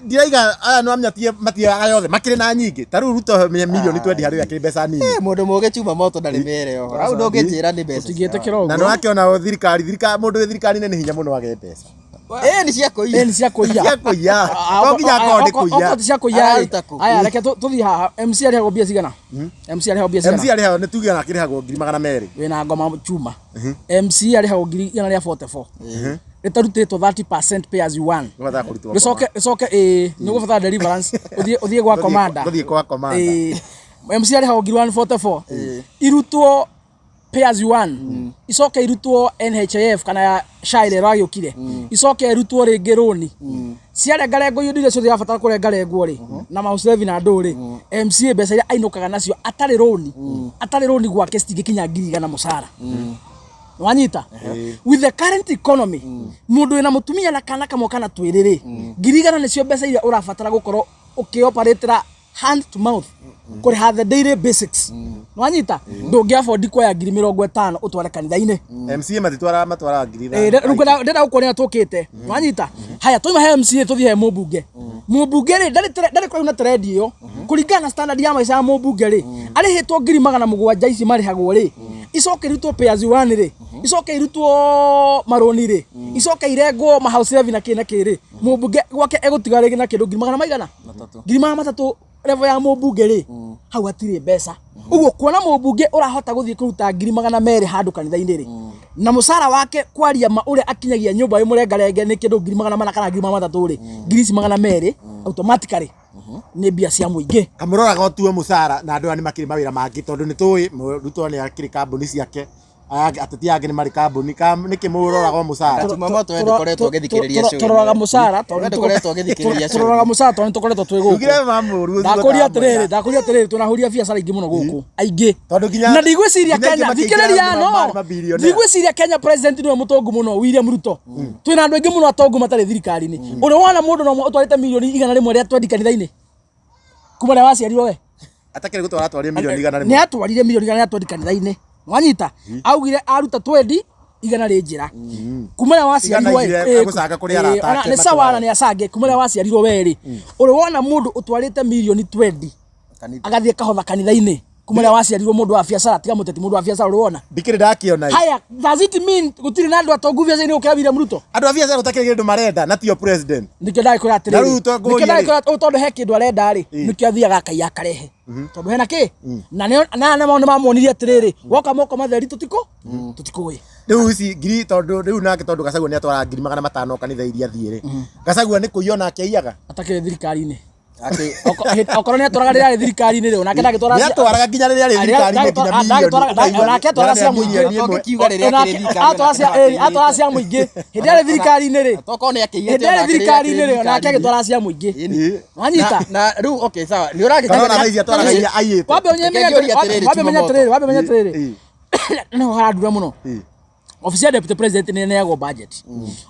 ndiraiga aya no amenya matiaga yothe, makĩrĩ na nyingĩ. Ta rĩu Ruto milioni 20 harĩ we akĩrĩ mbeca nini. Eh, mũndũ mũgĩ Chuma Moto ndarĩ mere ũhoro. Hau ndũngĩnjĩra nĩ mbeca. Tũtingĩtĩkĩra Na ũguo. nĩ wakĩona thirikari, mũndũ wĩ thirikari-inĩ nĩ hinya mũno age mbeca. Eh, nĩ cia kũiya. Ĩ, nĩ cia kũiya. Cia kũiya. To nginya akorwo nĩ kũiya. Okorwo ti cia kũiya rĩ, Araruta kũ? aya reke tũthiĩ haha. MC arĩhagwo mbia cigana? MC arĩhagwo mbia MC cigana? arĩhagwo, nĩ tuge arĩhagwo 200,000. Wĩna ngoma, Chuma. MC arĩhagwo 144,000. Rĩtarutĩtwo 30% pay as you earn. Nĩ mathaa kũrutwo. Rĩcoke ĩĩ, nĩ ũgũbatara deliverance, ũthiĩ gwa commander. Gũthiĩ kwa commander. Ĩĩ. MCA arĩhagwo ngiri 144, irutwo pay as you earn, icoke irutwo NHIF kana ya SHA ĩrĩa ĩragĩũkire, icoke irutwo rĩngĩ rũni, ciarengarengwo indo iria ciothe irabatara kũrengarengwo rĩ, na house levy na ndũ rĩ, MCA mbeca iria ainũkaga nacio atarĩ rũni gwake citingĩkinya 100,000 mũcara. Wanyita? With the current economy, mũndũ wĩna mũtumia na kana kamwe kana twĩrĩ rĩ, 100,000 nĩcio mbeca iria ũrabatara gũkorwo ũkĩoperatĩra hand to mouth, kũrĩha the daily basics. Wanyita? Ndũngĩ afford kuoya 50,000 ũtware kanitha-inĩ. MCA matitwara, matwaraga ngiri Eh, ithano. rĩu ndĩrenda gũkuonia tũkĩte. Wanyita? Haya, twaima he MCA, tũthiĩ he mũmbunge. Mũmbunge rĩ, ndarĩ kũraihu na trend ĩyo. Kũringana na standard ya maica ya mũmbunge rĩ, arĩhĩtwo 700,000 ici marĩhagwo rĩ, icoke irutwo pay as you earn rĩ, icoke irutwo marũni rĩ, icoke irengwo ma house levy na kĩ na kĩ rĩ, mũmbunge gwake egũtiga rĩngĩ na kĩndũ ngiri magana maigana? Matatũ. 300,000. Level ya mũmbunge rĩ, hau hatirĩ mbeca. Ũguo kuona mũmbunge ũrahota gũthiĩ kũruta 200,000 handũ kanitha-inĩ rĩ, na mũcara wake, kwaria ma, ũrĩa akinyagia nyũmba wĩ mũrengarenge nĩ kĩndũ 400,000 kana 300,000 rĩ, ngiri ici 200 automatically nĩ mbia cia mũingĩ. Kamũroraga ũtue mũcara na andũ aya nĩ makĩrĩ mawĩra mangĩ, tondũ nĩ tũĩ Ruto nĩ akĩrĩ kambuni ciake, aya ateti angĩ nĩ marĩ kambuni. Nĩkĩ mũroraga o mũcara? Jumamoto, we ndũkoretwo ũgĩthikĩrĩria show ĩno. Tũroraga mũcara tondũ We ndũkoretwo ũgĩthikĩrĩria show tũroraga ĩno. mũcara tondũ nĩ tũkoretwo twĩ gũkũ. Ugire ma mũru. Ndakũria atĩrĩrĩ, twĩnahuria biacara aingĩ mũno gũkũ, aingĩ. Tondũ nginya Na ndigwĩciria nginya Kenya aingĩ thikĩrĩria makĩingĩra no marĩ mabillionaire. Ndigwĩciria Kenya president nĩwe mũtongu mũno, William Ruto. Twĩna andũ aingĩ mũno atongu matarĩ thirikari-inĩ. Ũrĩ wona mũndũ no ũtwarĩte 100,000,000 rĩa twendi kanitha-inĩ kuma rĩa waciarirwo we? Atakĩrĩ gũtwara, atwarire 100,000,000. Nĩ atwarire 100,000,000 twendi kanitha-inĩ. Wanyita? Augire aruta twendi, igana rĩ njĩra kuma rĩa waciarirwo. Igana igire agũcanga kũrĩ arata ake Nĩ sawa matware. na nĩ acange. Kuma rĩa waciarirwo we rĩ, ũrĩ wona mũndũ ũtwarĩte mirioni twendi Kanitha. agathiĩ kahotha kanitha-inĩ kuma rĩa waciarirwo? Mũndũ wa biacara, tiga mũteti, mũndũ wa biacara, ũrĩ wona? Ndikĩrĩ ndakĩona. Haya, does it mean gũtirĩ na andũ atongu biacara-inĩ gũkĩra William Ruto? Andũ a biacara gũtakĩrĩ kĩndũ marenda na tio president. Nĩkĩo ndagĩkwĩra Na atĩrĩrĩ, rĩu to ngũrie nĩkĩo rĩ. ndagĩkwĩra ũũ, tondũ he kĩndũ arenda rĩ, nĩkĩo athiaga akaiya akarehe, tondũ hena kĩ na nĩ mamuonirie atĩrĩrĩ, woka moko matheri tũtikũĩ. Rĩu ici ngiri, tondũ rĩu nake, tondũ Gachagua nĩ atwaraga 500,000 kanitha iria athiĩ rĩ, Gachagua nĩ kũiya onake aiyaga? Atakĩrĩ thirikari-inĩ. Akĩ Okorwo nĩ atwaraga rĩrĩa arĩ thirikari-inĩ rĩ, onake ndagĩtwara. Nĩ atwaraga nginya rĩrĩa arĩ thirikari-inĩ, nginya milioni. Onake atwaraga cia mũingĩ. Milioni ĩmwe. Tũngĩkiuga rĩrĩa akĩrĩ thirikari, Atwara cia ĩĩ, atwara cia mũingĩ hĩndĩ arĩ thirikari-inĩ rĩ. Tokorwo nĩ akĩiyĩte Hĩndĩ arĩ onake rĩrĩa thirikari-inĩ rĩ, akĩrĩ onake agĩtwara cia mũingĩ. Ĩĩ. Wanyita? Na rĩu, okay, sawa, nĩ ũragĩtwara. Kana ona thaa ici atwaraga iria aiyĩte. Wambe ũmenye Reke ngĩũrie atĩrĩrĩ, wambe ũmenye Jumamoto. atĩrĩrĩ, wambe ũmenye atĩrĩrĩ, Ĩĩ. nĩho harandura mũno. Ĩĩ. Obici ya deputy president nĩ ĩneagwo budget,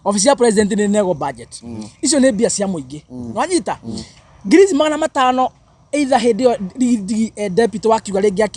obici ya president nĩ ĩneagwo budget. Icio nĩ mbia cia mũingĩ. Wanyita? Ngiri ici 500, either hĩndĩ ĩyo deputy wakiuga rĩngĩ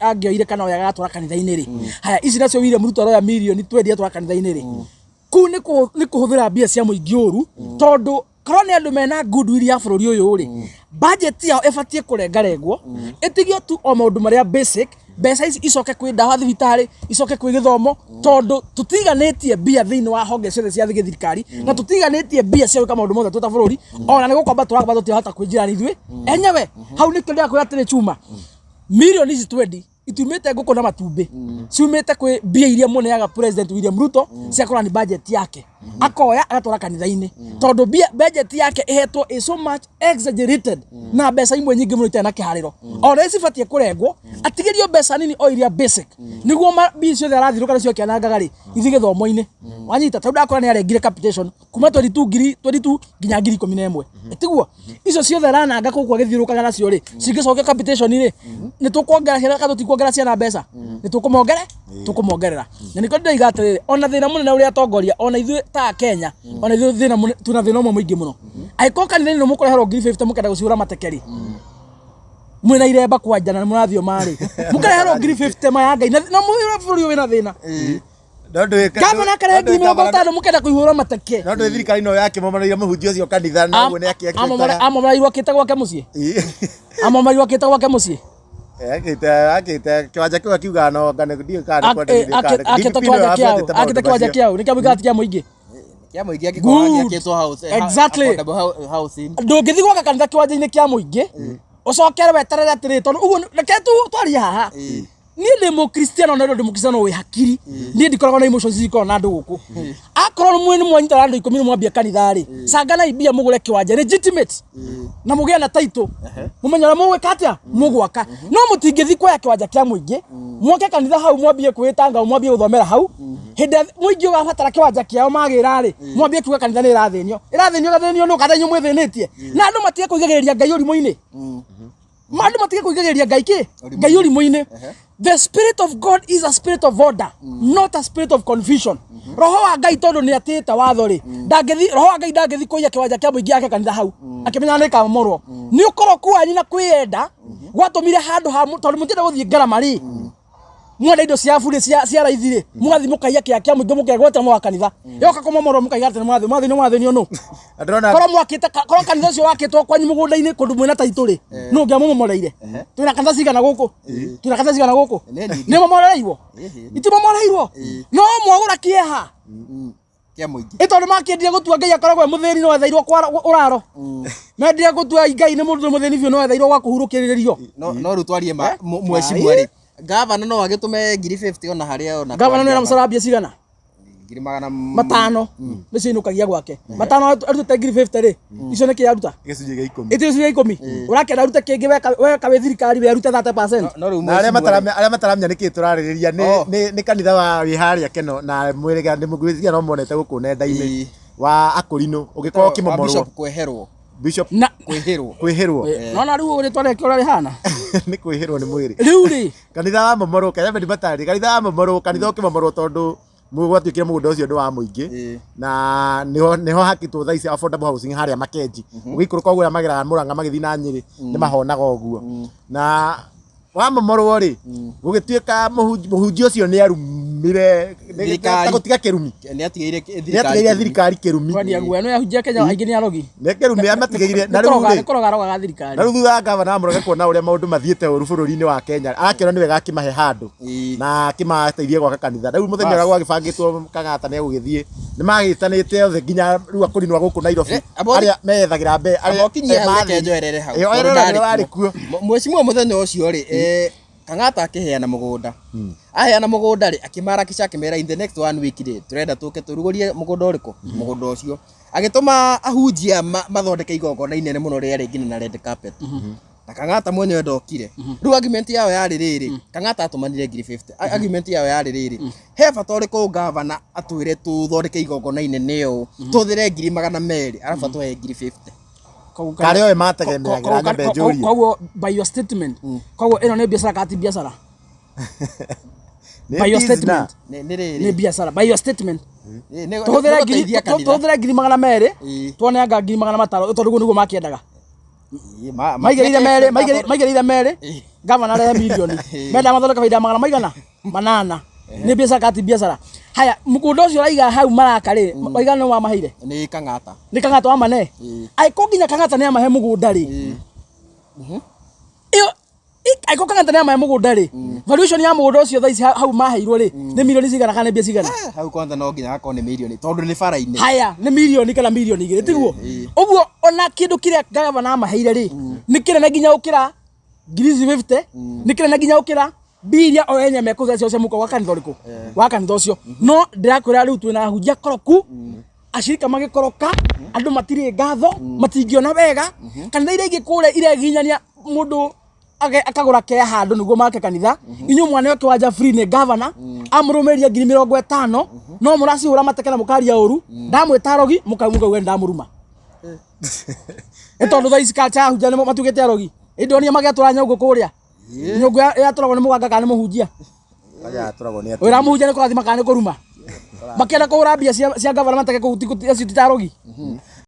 angĩoire kana oyaga agatwara kanitha-inĩ rĩ. Haya, ici nacio William Ruto aroya mirioni twendi atwara kanitha-inĩ rĩ, kũu nĩ kũhũthĩra mbia cia mũingĩ ũru, tondũ korwo nĩ andũ mena goodwill ya bũrũri ũyũ rĩ, budget yao ĩbatiĩ kũrengarengwo, ĩtigio tu o maũndũ marĩa basic. Mbeca ici icoke kwĩ ndawa thibitarĩ, icoke kwĩ gĩthomo, tondũ tũtiganĩtie mbia thĩinĩ wa honge ciothe cia gĩthirikari, na tũtiganĩtie mbia cia gwĩka maũndũ mothe twĩ ta bũrũri. Ona nĩ gũkomba tũrakomba, tũtirahota kwĩnjĩra ithuĩ enyewe. Hau nĩkĩo ndĩrakwĩra atĩrĩ, chuma mirioni ici twendi itiumĩte ngũkũ na matumbĩ, ciumĩte kwĩ mbia iria mũneaga President William Ruto cia kũrani budget yake, akoya agatwara kanitha-inĩ, tondũ mbia budget yake ĩhetwo is so much exaggerated na mbeca imwe nyingĩ mũno itarĩ na kĩharĩro. Ona cibatiĩ kũrengwo, atigĩrio mbeca nini o iria basic, nĩguo mbia ciothe arathirũka nacio akĩanangaga rĩ, ithiĩ gĩthomo-inĩ. Wanyita? Tondũ ndakora nĩ arengire capitation kuma 22 ngiri 22 nginya 11,000, ĩtiguo icio ciothe arananga kũu agĩthiũrũkaga nacio rĩ, cingĩcokia capitation rĩ, nĩ tũkuongerera ciana kana tũtikuongerera ciana mbeca? Nĩ tũkũmongerera. Na nĩkĩo ndĩroiga atĩrĩrĩ, ona thĩna mũnene ũrĩa atongoria, ona ithuĩ ta Kenya, ona ithuĩ thĩna twĩna thĩna ũmwe mũingĩ mũno. Angĩkorwo kanitha-inĩ nĩ mũkũreherwo ngiri 50 mũkenda gũcihũra mateke rĩ, mwĩna iremba kwanja na nĩ mũrathiĩ marĩ mũkareherwo ngiri 50 maya Ngai na mwĩra bũrũri ũyũ wĩna thĩna. No ndũĩ. Gavana akarehe 50,000 mũkenda kũihũra mateke. No ndũĩ thirikari no yakĩmomoreire mũhunjia ũcio kanitha na ũguo nĩ akĩakĩtaga. Amomoreirwo akĩte gwake mũciĩ, amomoreirwo akĩte gwake mũciĩ. Akĩte kĩwanja kĩu, akiuga no ngane ndiũĩ kana nĩ kwendekithio kana Akĩte kĩwanja kĩao, akĩte kĩwanja kĩao nĩ kĩa mũingĩ, kĩa mũingĩ. Kĩa mũingĩ angĩkorwo Good. gĩakĩtwo house Exactly. affordable housing. Ndũngĩthiĩ gwaka kanitha kĩwanja-inĩ kĩa mũingĩ, ũcokere weterere atĩrĩ, tondũ ũguo reke tu twarie haha. Niĩ ndĩ mũkristiano na ndĩ mũkristiano wĩ hakiri. Niĩ ndikoragwo na emotions ikoragwo na andũ gũkũ. Akorwo mwĩ nĩ mwanyitana andũ 10 nĩ mwambia kanitha rĩ, canganai mbia mũgũre kĩwanja legitimate na mũgĩe na title. Mũmenye ũrĩa mũgwĩka atĩa mũgwaka. No mũtingĩthiĩ kuoya kĩwanja kĩa mũingĩ mwake kanitha hau mwambie kwĩtanga mwambie gũthomera hau. Hĩndĩ ĩrĩa mũingĩ ũgabatara kĩwanja kĩao magĩra rĩ, mwambie kuga kanitha nĩ ĩrathĩnio. Ĩrathĩnio ĩgathĩnio nũ kana inyuĩ mwĩthĩnĩtie. Na andũ matige kũigagĩrĩria Ngai ũrimũ-inĩ. Andũ matige kũigagĩrĩria Ngai kĩ? Ngai ũrimũ-inĩ. The spirit of God is a spirit of order, not a spirit of confusion. Roho wa Ngai tondũ nĩ atĩĩte watho rĩ, ndangĩthi roho wa Ngai ndangĩthi kũiya kĩwanja kĩa mũingĩ ake kanitha hau akĩmenya nĩ kamomorwo. Nĩ ũkoroku wanyu na kwĩyenda gwatũmire handũ ha tondũ mũtienda gũthiĩ ngarama rĩ, mwenda indo cia bure cia raithi rĩ, mũgathiĩ mũkaiya kĩa kĩa mũingĩ mũkegwatĩra mwa kanitha. Yoka kũmomorwo mũkaiga atĩ nĩ mwathĩ mwathĩ nĩ mwathĩnio nũ. Ndĩrona Korwo mwakĩte korwo kanitha ũcio wakĩtwo kwanyu mũgũnda-inĩ kũndũ mwĩna taitũ rĩ, nũ ũngĩamũmomoreire? Twĩna kanitha cigana gũkũ? Twĩna kanitha cigana gũkũ? Nĩ nyingĩ. Nĩ mamomoreirwo? Itimomoreirwo? No mwagũra kĩeha. Kĩa mũingĩ. Ĩ tondũ makĩendire gũtua Ngai akoragwo e mũthĩni no etheirwo kwa ũraro. Mendire gũtua Ngai nĩ mũndũ mũthĩni biũ no etheirwo gwa kũhurũkĩrĩrio. No rĩu twarie ma mheshimiwa rĩ, gavana no agĩtũme ngiri 50 ona harĩa ona Gavana nĩ mũcara mbia cigana? Ngiri magana Matano. Nĩcio inũkagia gwake. Matano arutĩte ngiri 50 rĩ, icio nĩ kĩ aruta? Gĩcunjĩ gĩa 10. Ĩtĩ gĩcunjĩ gĩa 10. Ũrakĩenda arute kĩngĩ weka wĩ thirikari we arute 30%. No rĩu Na arĩa mheshimiwa rĩ, arĩa mataramenya nĩkĩ tũrarĩrĩria nĩ kanitha wa wĩ harĩa Keno na mwĩrĩga nĩ mũgwĩciria no monete gũkũ nenda-inĩ wa Akũrinũ ũgĩkorwo wa ũkĩmomorwo. Bishop kweherwo. Bishop Na Kwĩhĩrwo. kwĩhĩrwo. nona rĩu rĩtwa rĩake ũrĩa rĩhana. Nĩ kwĩhĩrwo nĩ mwĩrĩ. Rĩu rĩ, Kanitha wa momorwo Kenya Bedi Batari, kanitha wa momorwo, kanitha ũkĩmomorwo tondũ gwatuĩkire mũgũnda ũcio nĩ wa mũingĩ na nĩho hakĩtwo thaa ici affordable housing harĩa Makenji. Ũgĩikũrũka ũguo arĩa mageraga Mũrang'a magĩthiĩ na Nyĩrĩ nĩ mahonaga ũguo. Na wamomorwo rĩ, gũgĩtuĩka mũhunjia ũcio nĩ arumire Thirikari. gũtiga kĩrumi. Nĩ atigĩire Nĩ atigĩire thirikari kĩrumi. kwendia nguo ĩno ya Kenya aingĩ nĩ arogi. Nĩ kĩrumi amatigĩire na rĩu Nĩ rĩ, kũroga arogaga thirikari. na rĩu thutha wa gavana wa Mũrang'a kuona ũrĩa maũndũ mathiĩte ũru bũrũri-inĩ wa Kenya, arakĩona nĩ wega akĩmahe handũ na akĩmateithie gwaka kanitha. Rĩu mũthenya ũrĩa gwagĩbangĩtwo Kang'ata nĩ egũgĩthiĩ, nĩ magĩtanĩte othe nginya rĩu akũrinwo gũkũ Nairobi arĩa meyethagĩra mbe Amba ũkinyie hau reke njoerere hau. Oerere Tondũ ndarĩ warĩ kuo. Mheshimiwa mũthenya ũcio rĩ, Kang'ata akĩheana mũgũnda. Aheana mũgũnda rĩ, akĩmarakisha akĩmera in the next one week rĩ, tũrenda tũke tũrugũrie mũgũnda ũrĩkũ? Mũgũnda ũcio. Agĩtũma ahunjia mathondeke igongona inene mũno rĩarĩ nginya na red carpet. Na Kang'ata mwenyewe ndokire. Rĩu argument yao yarĩ rĩrĩ, Kang'ata atũmanire ngiri 50. Argument yao yarĩ rĩrĩ, he bata ũrĩkũ gavana atwĩre tũthondeke igongona inene ũũ, tũhũthĩre ngiri magana merĩ, arabu atũhe ngiri 50. Karĩa oĩ mategemeagĩra nyambe njũrie. Koguo by your statement, koguo ĩno nĩ biacara kana ti biacara? Nĩ By your business. statement. Nĩ rĩrĩ. Nĩ biacara by your statement. Nĩ Tũhũthĩre gũteithia kanitha. tũhũthĩre ngiri magana merĩ, tuone anga ngiri magana matano tondũ ũguo nĩguo makĩendaga. Maigĩrĩire merĩ, maigĩrĩire merĩ, gavana arehe mirioni. Menda mathondeke baida magana maigana? Manana. Nĩ biacara kana ti biacara? Haya, mũgũnda ũcio ũraiga hau maraka rĩ, waigana nĩ wamaheire? Nĩ Kang'ata. Nĩ Kang'ata wamane? Angĩkorwo nginya Kang'ata nĩ amahe mũgũnda rĩ, ĩyo angĩkorwo Kang'ata nĩ amahe mũgũnda rĩ, valuation ya mũgũnda ũcio thaa ici hau maheirwo rĩ, nĩ mirioni cigana kana nĩ mbia cigana? Hau kwanza no nginya hakorwo nĩ mirioni tondũ nĩ bara-inĩ. Haya, nĩ mirioni kana mirioni igĩrĩ tiguo? Ũguo ona kĩndũ kĩrĩa gavana amaheire rĩ, nĩ kĩnene nginya gũkĩra ngiri ici 50, nĩ kĩnene nginya gũkĩra mbia iria o enye mekũgĩa cio cia mũhuko wa kanitha ũrĩkũ? Wa kanitha ũcio. No ndĩrakwĩra rĩu twĩna ahunjia akoroku, acirika magĩkoroka, andũ matirĩ ngatho, matingĩona wega, kanitha iria ingĩ kũrĩa ireginyania mũndũ akagũra kea handũ nĩguo make kanitha, inyuĩ mwaneo kĩwanja free nĩ gavana, amũrũmĩrĩria ngiri 50, no mũracihũra mateke na mũkaria ũru, ndamwĩta arogi, mũkauga nĩ ndamũruma. Nĩ tondũ thaa ici culture ya ahunjia nĩ matuĩkĩte arogi. Ĩ ndonire magĩatũra nyũngũ kũrĩa. Nyũngũ yatũragwo nĩ mũganga kana nĩ mũhunjia? Yatũragwo nĩ atumia. Wĩra mũhunjia nĩ kũrathima kana nĩ kũruma? Makĩenda kũhũra mbia cia gavana mateke kũu acio ti ta arogi.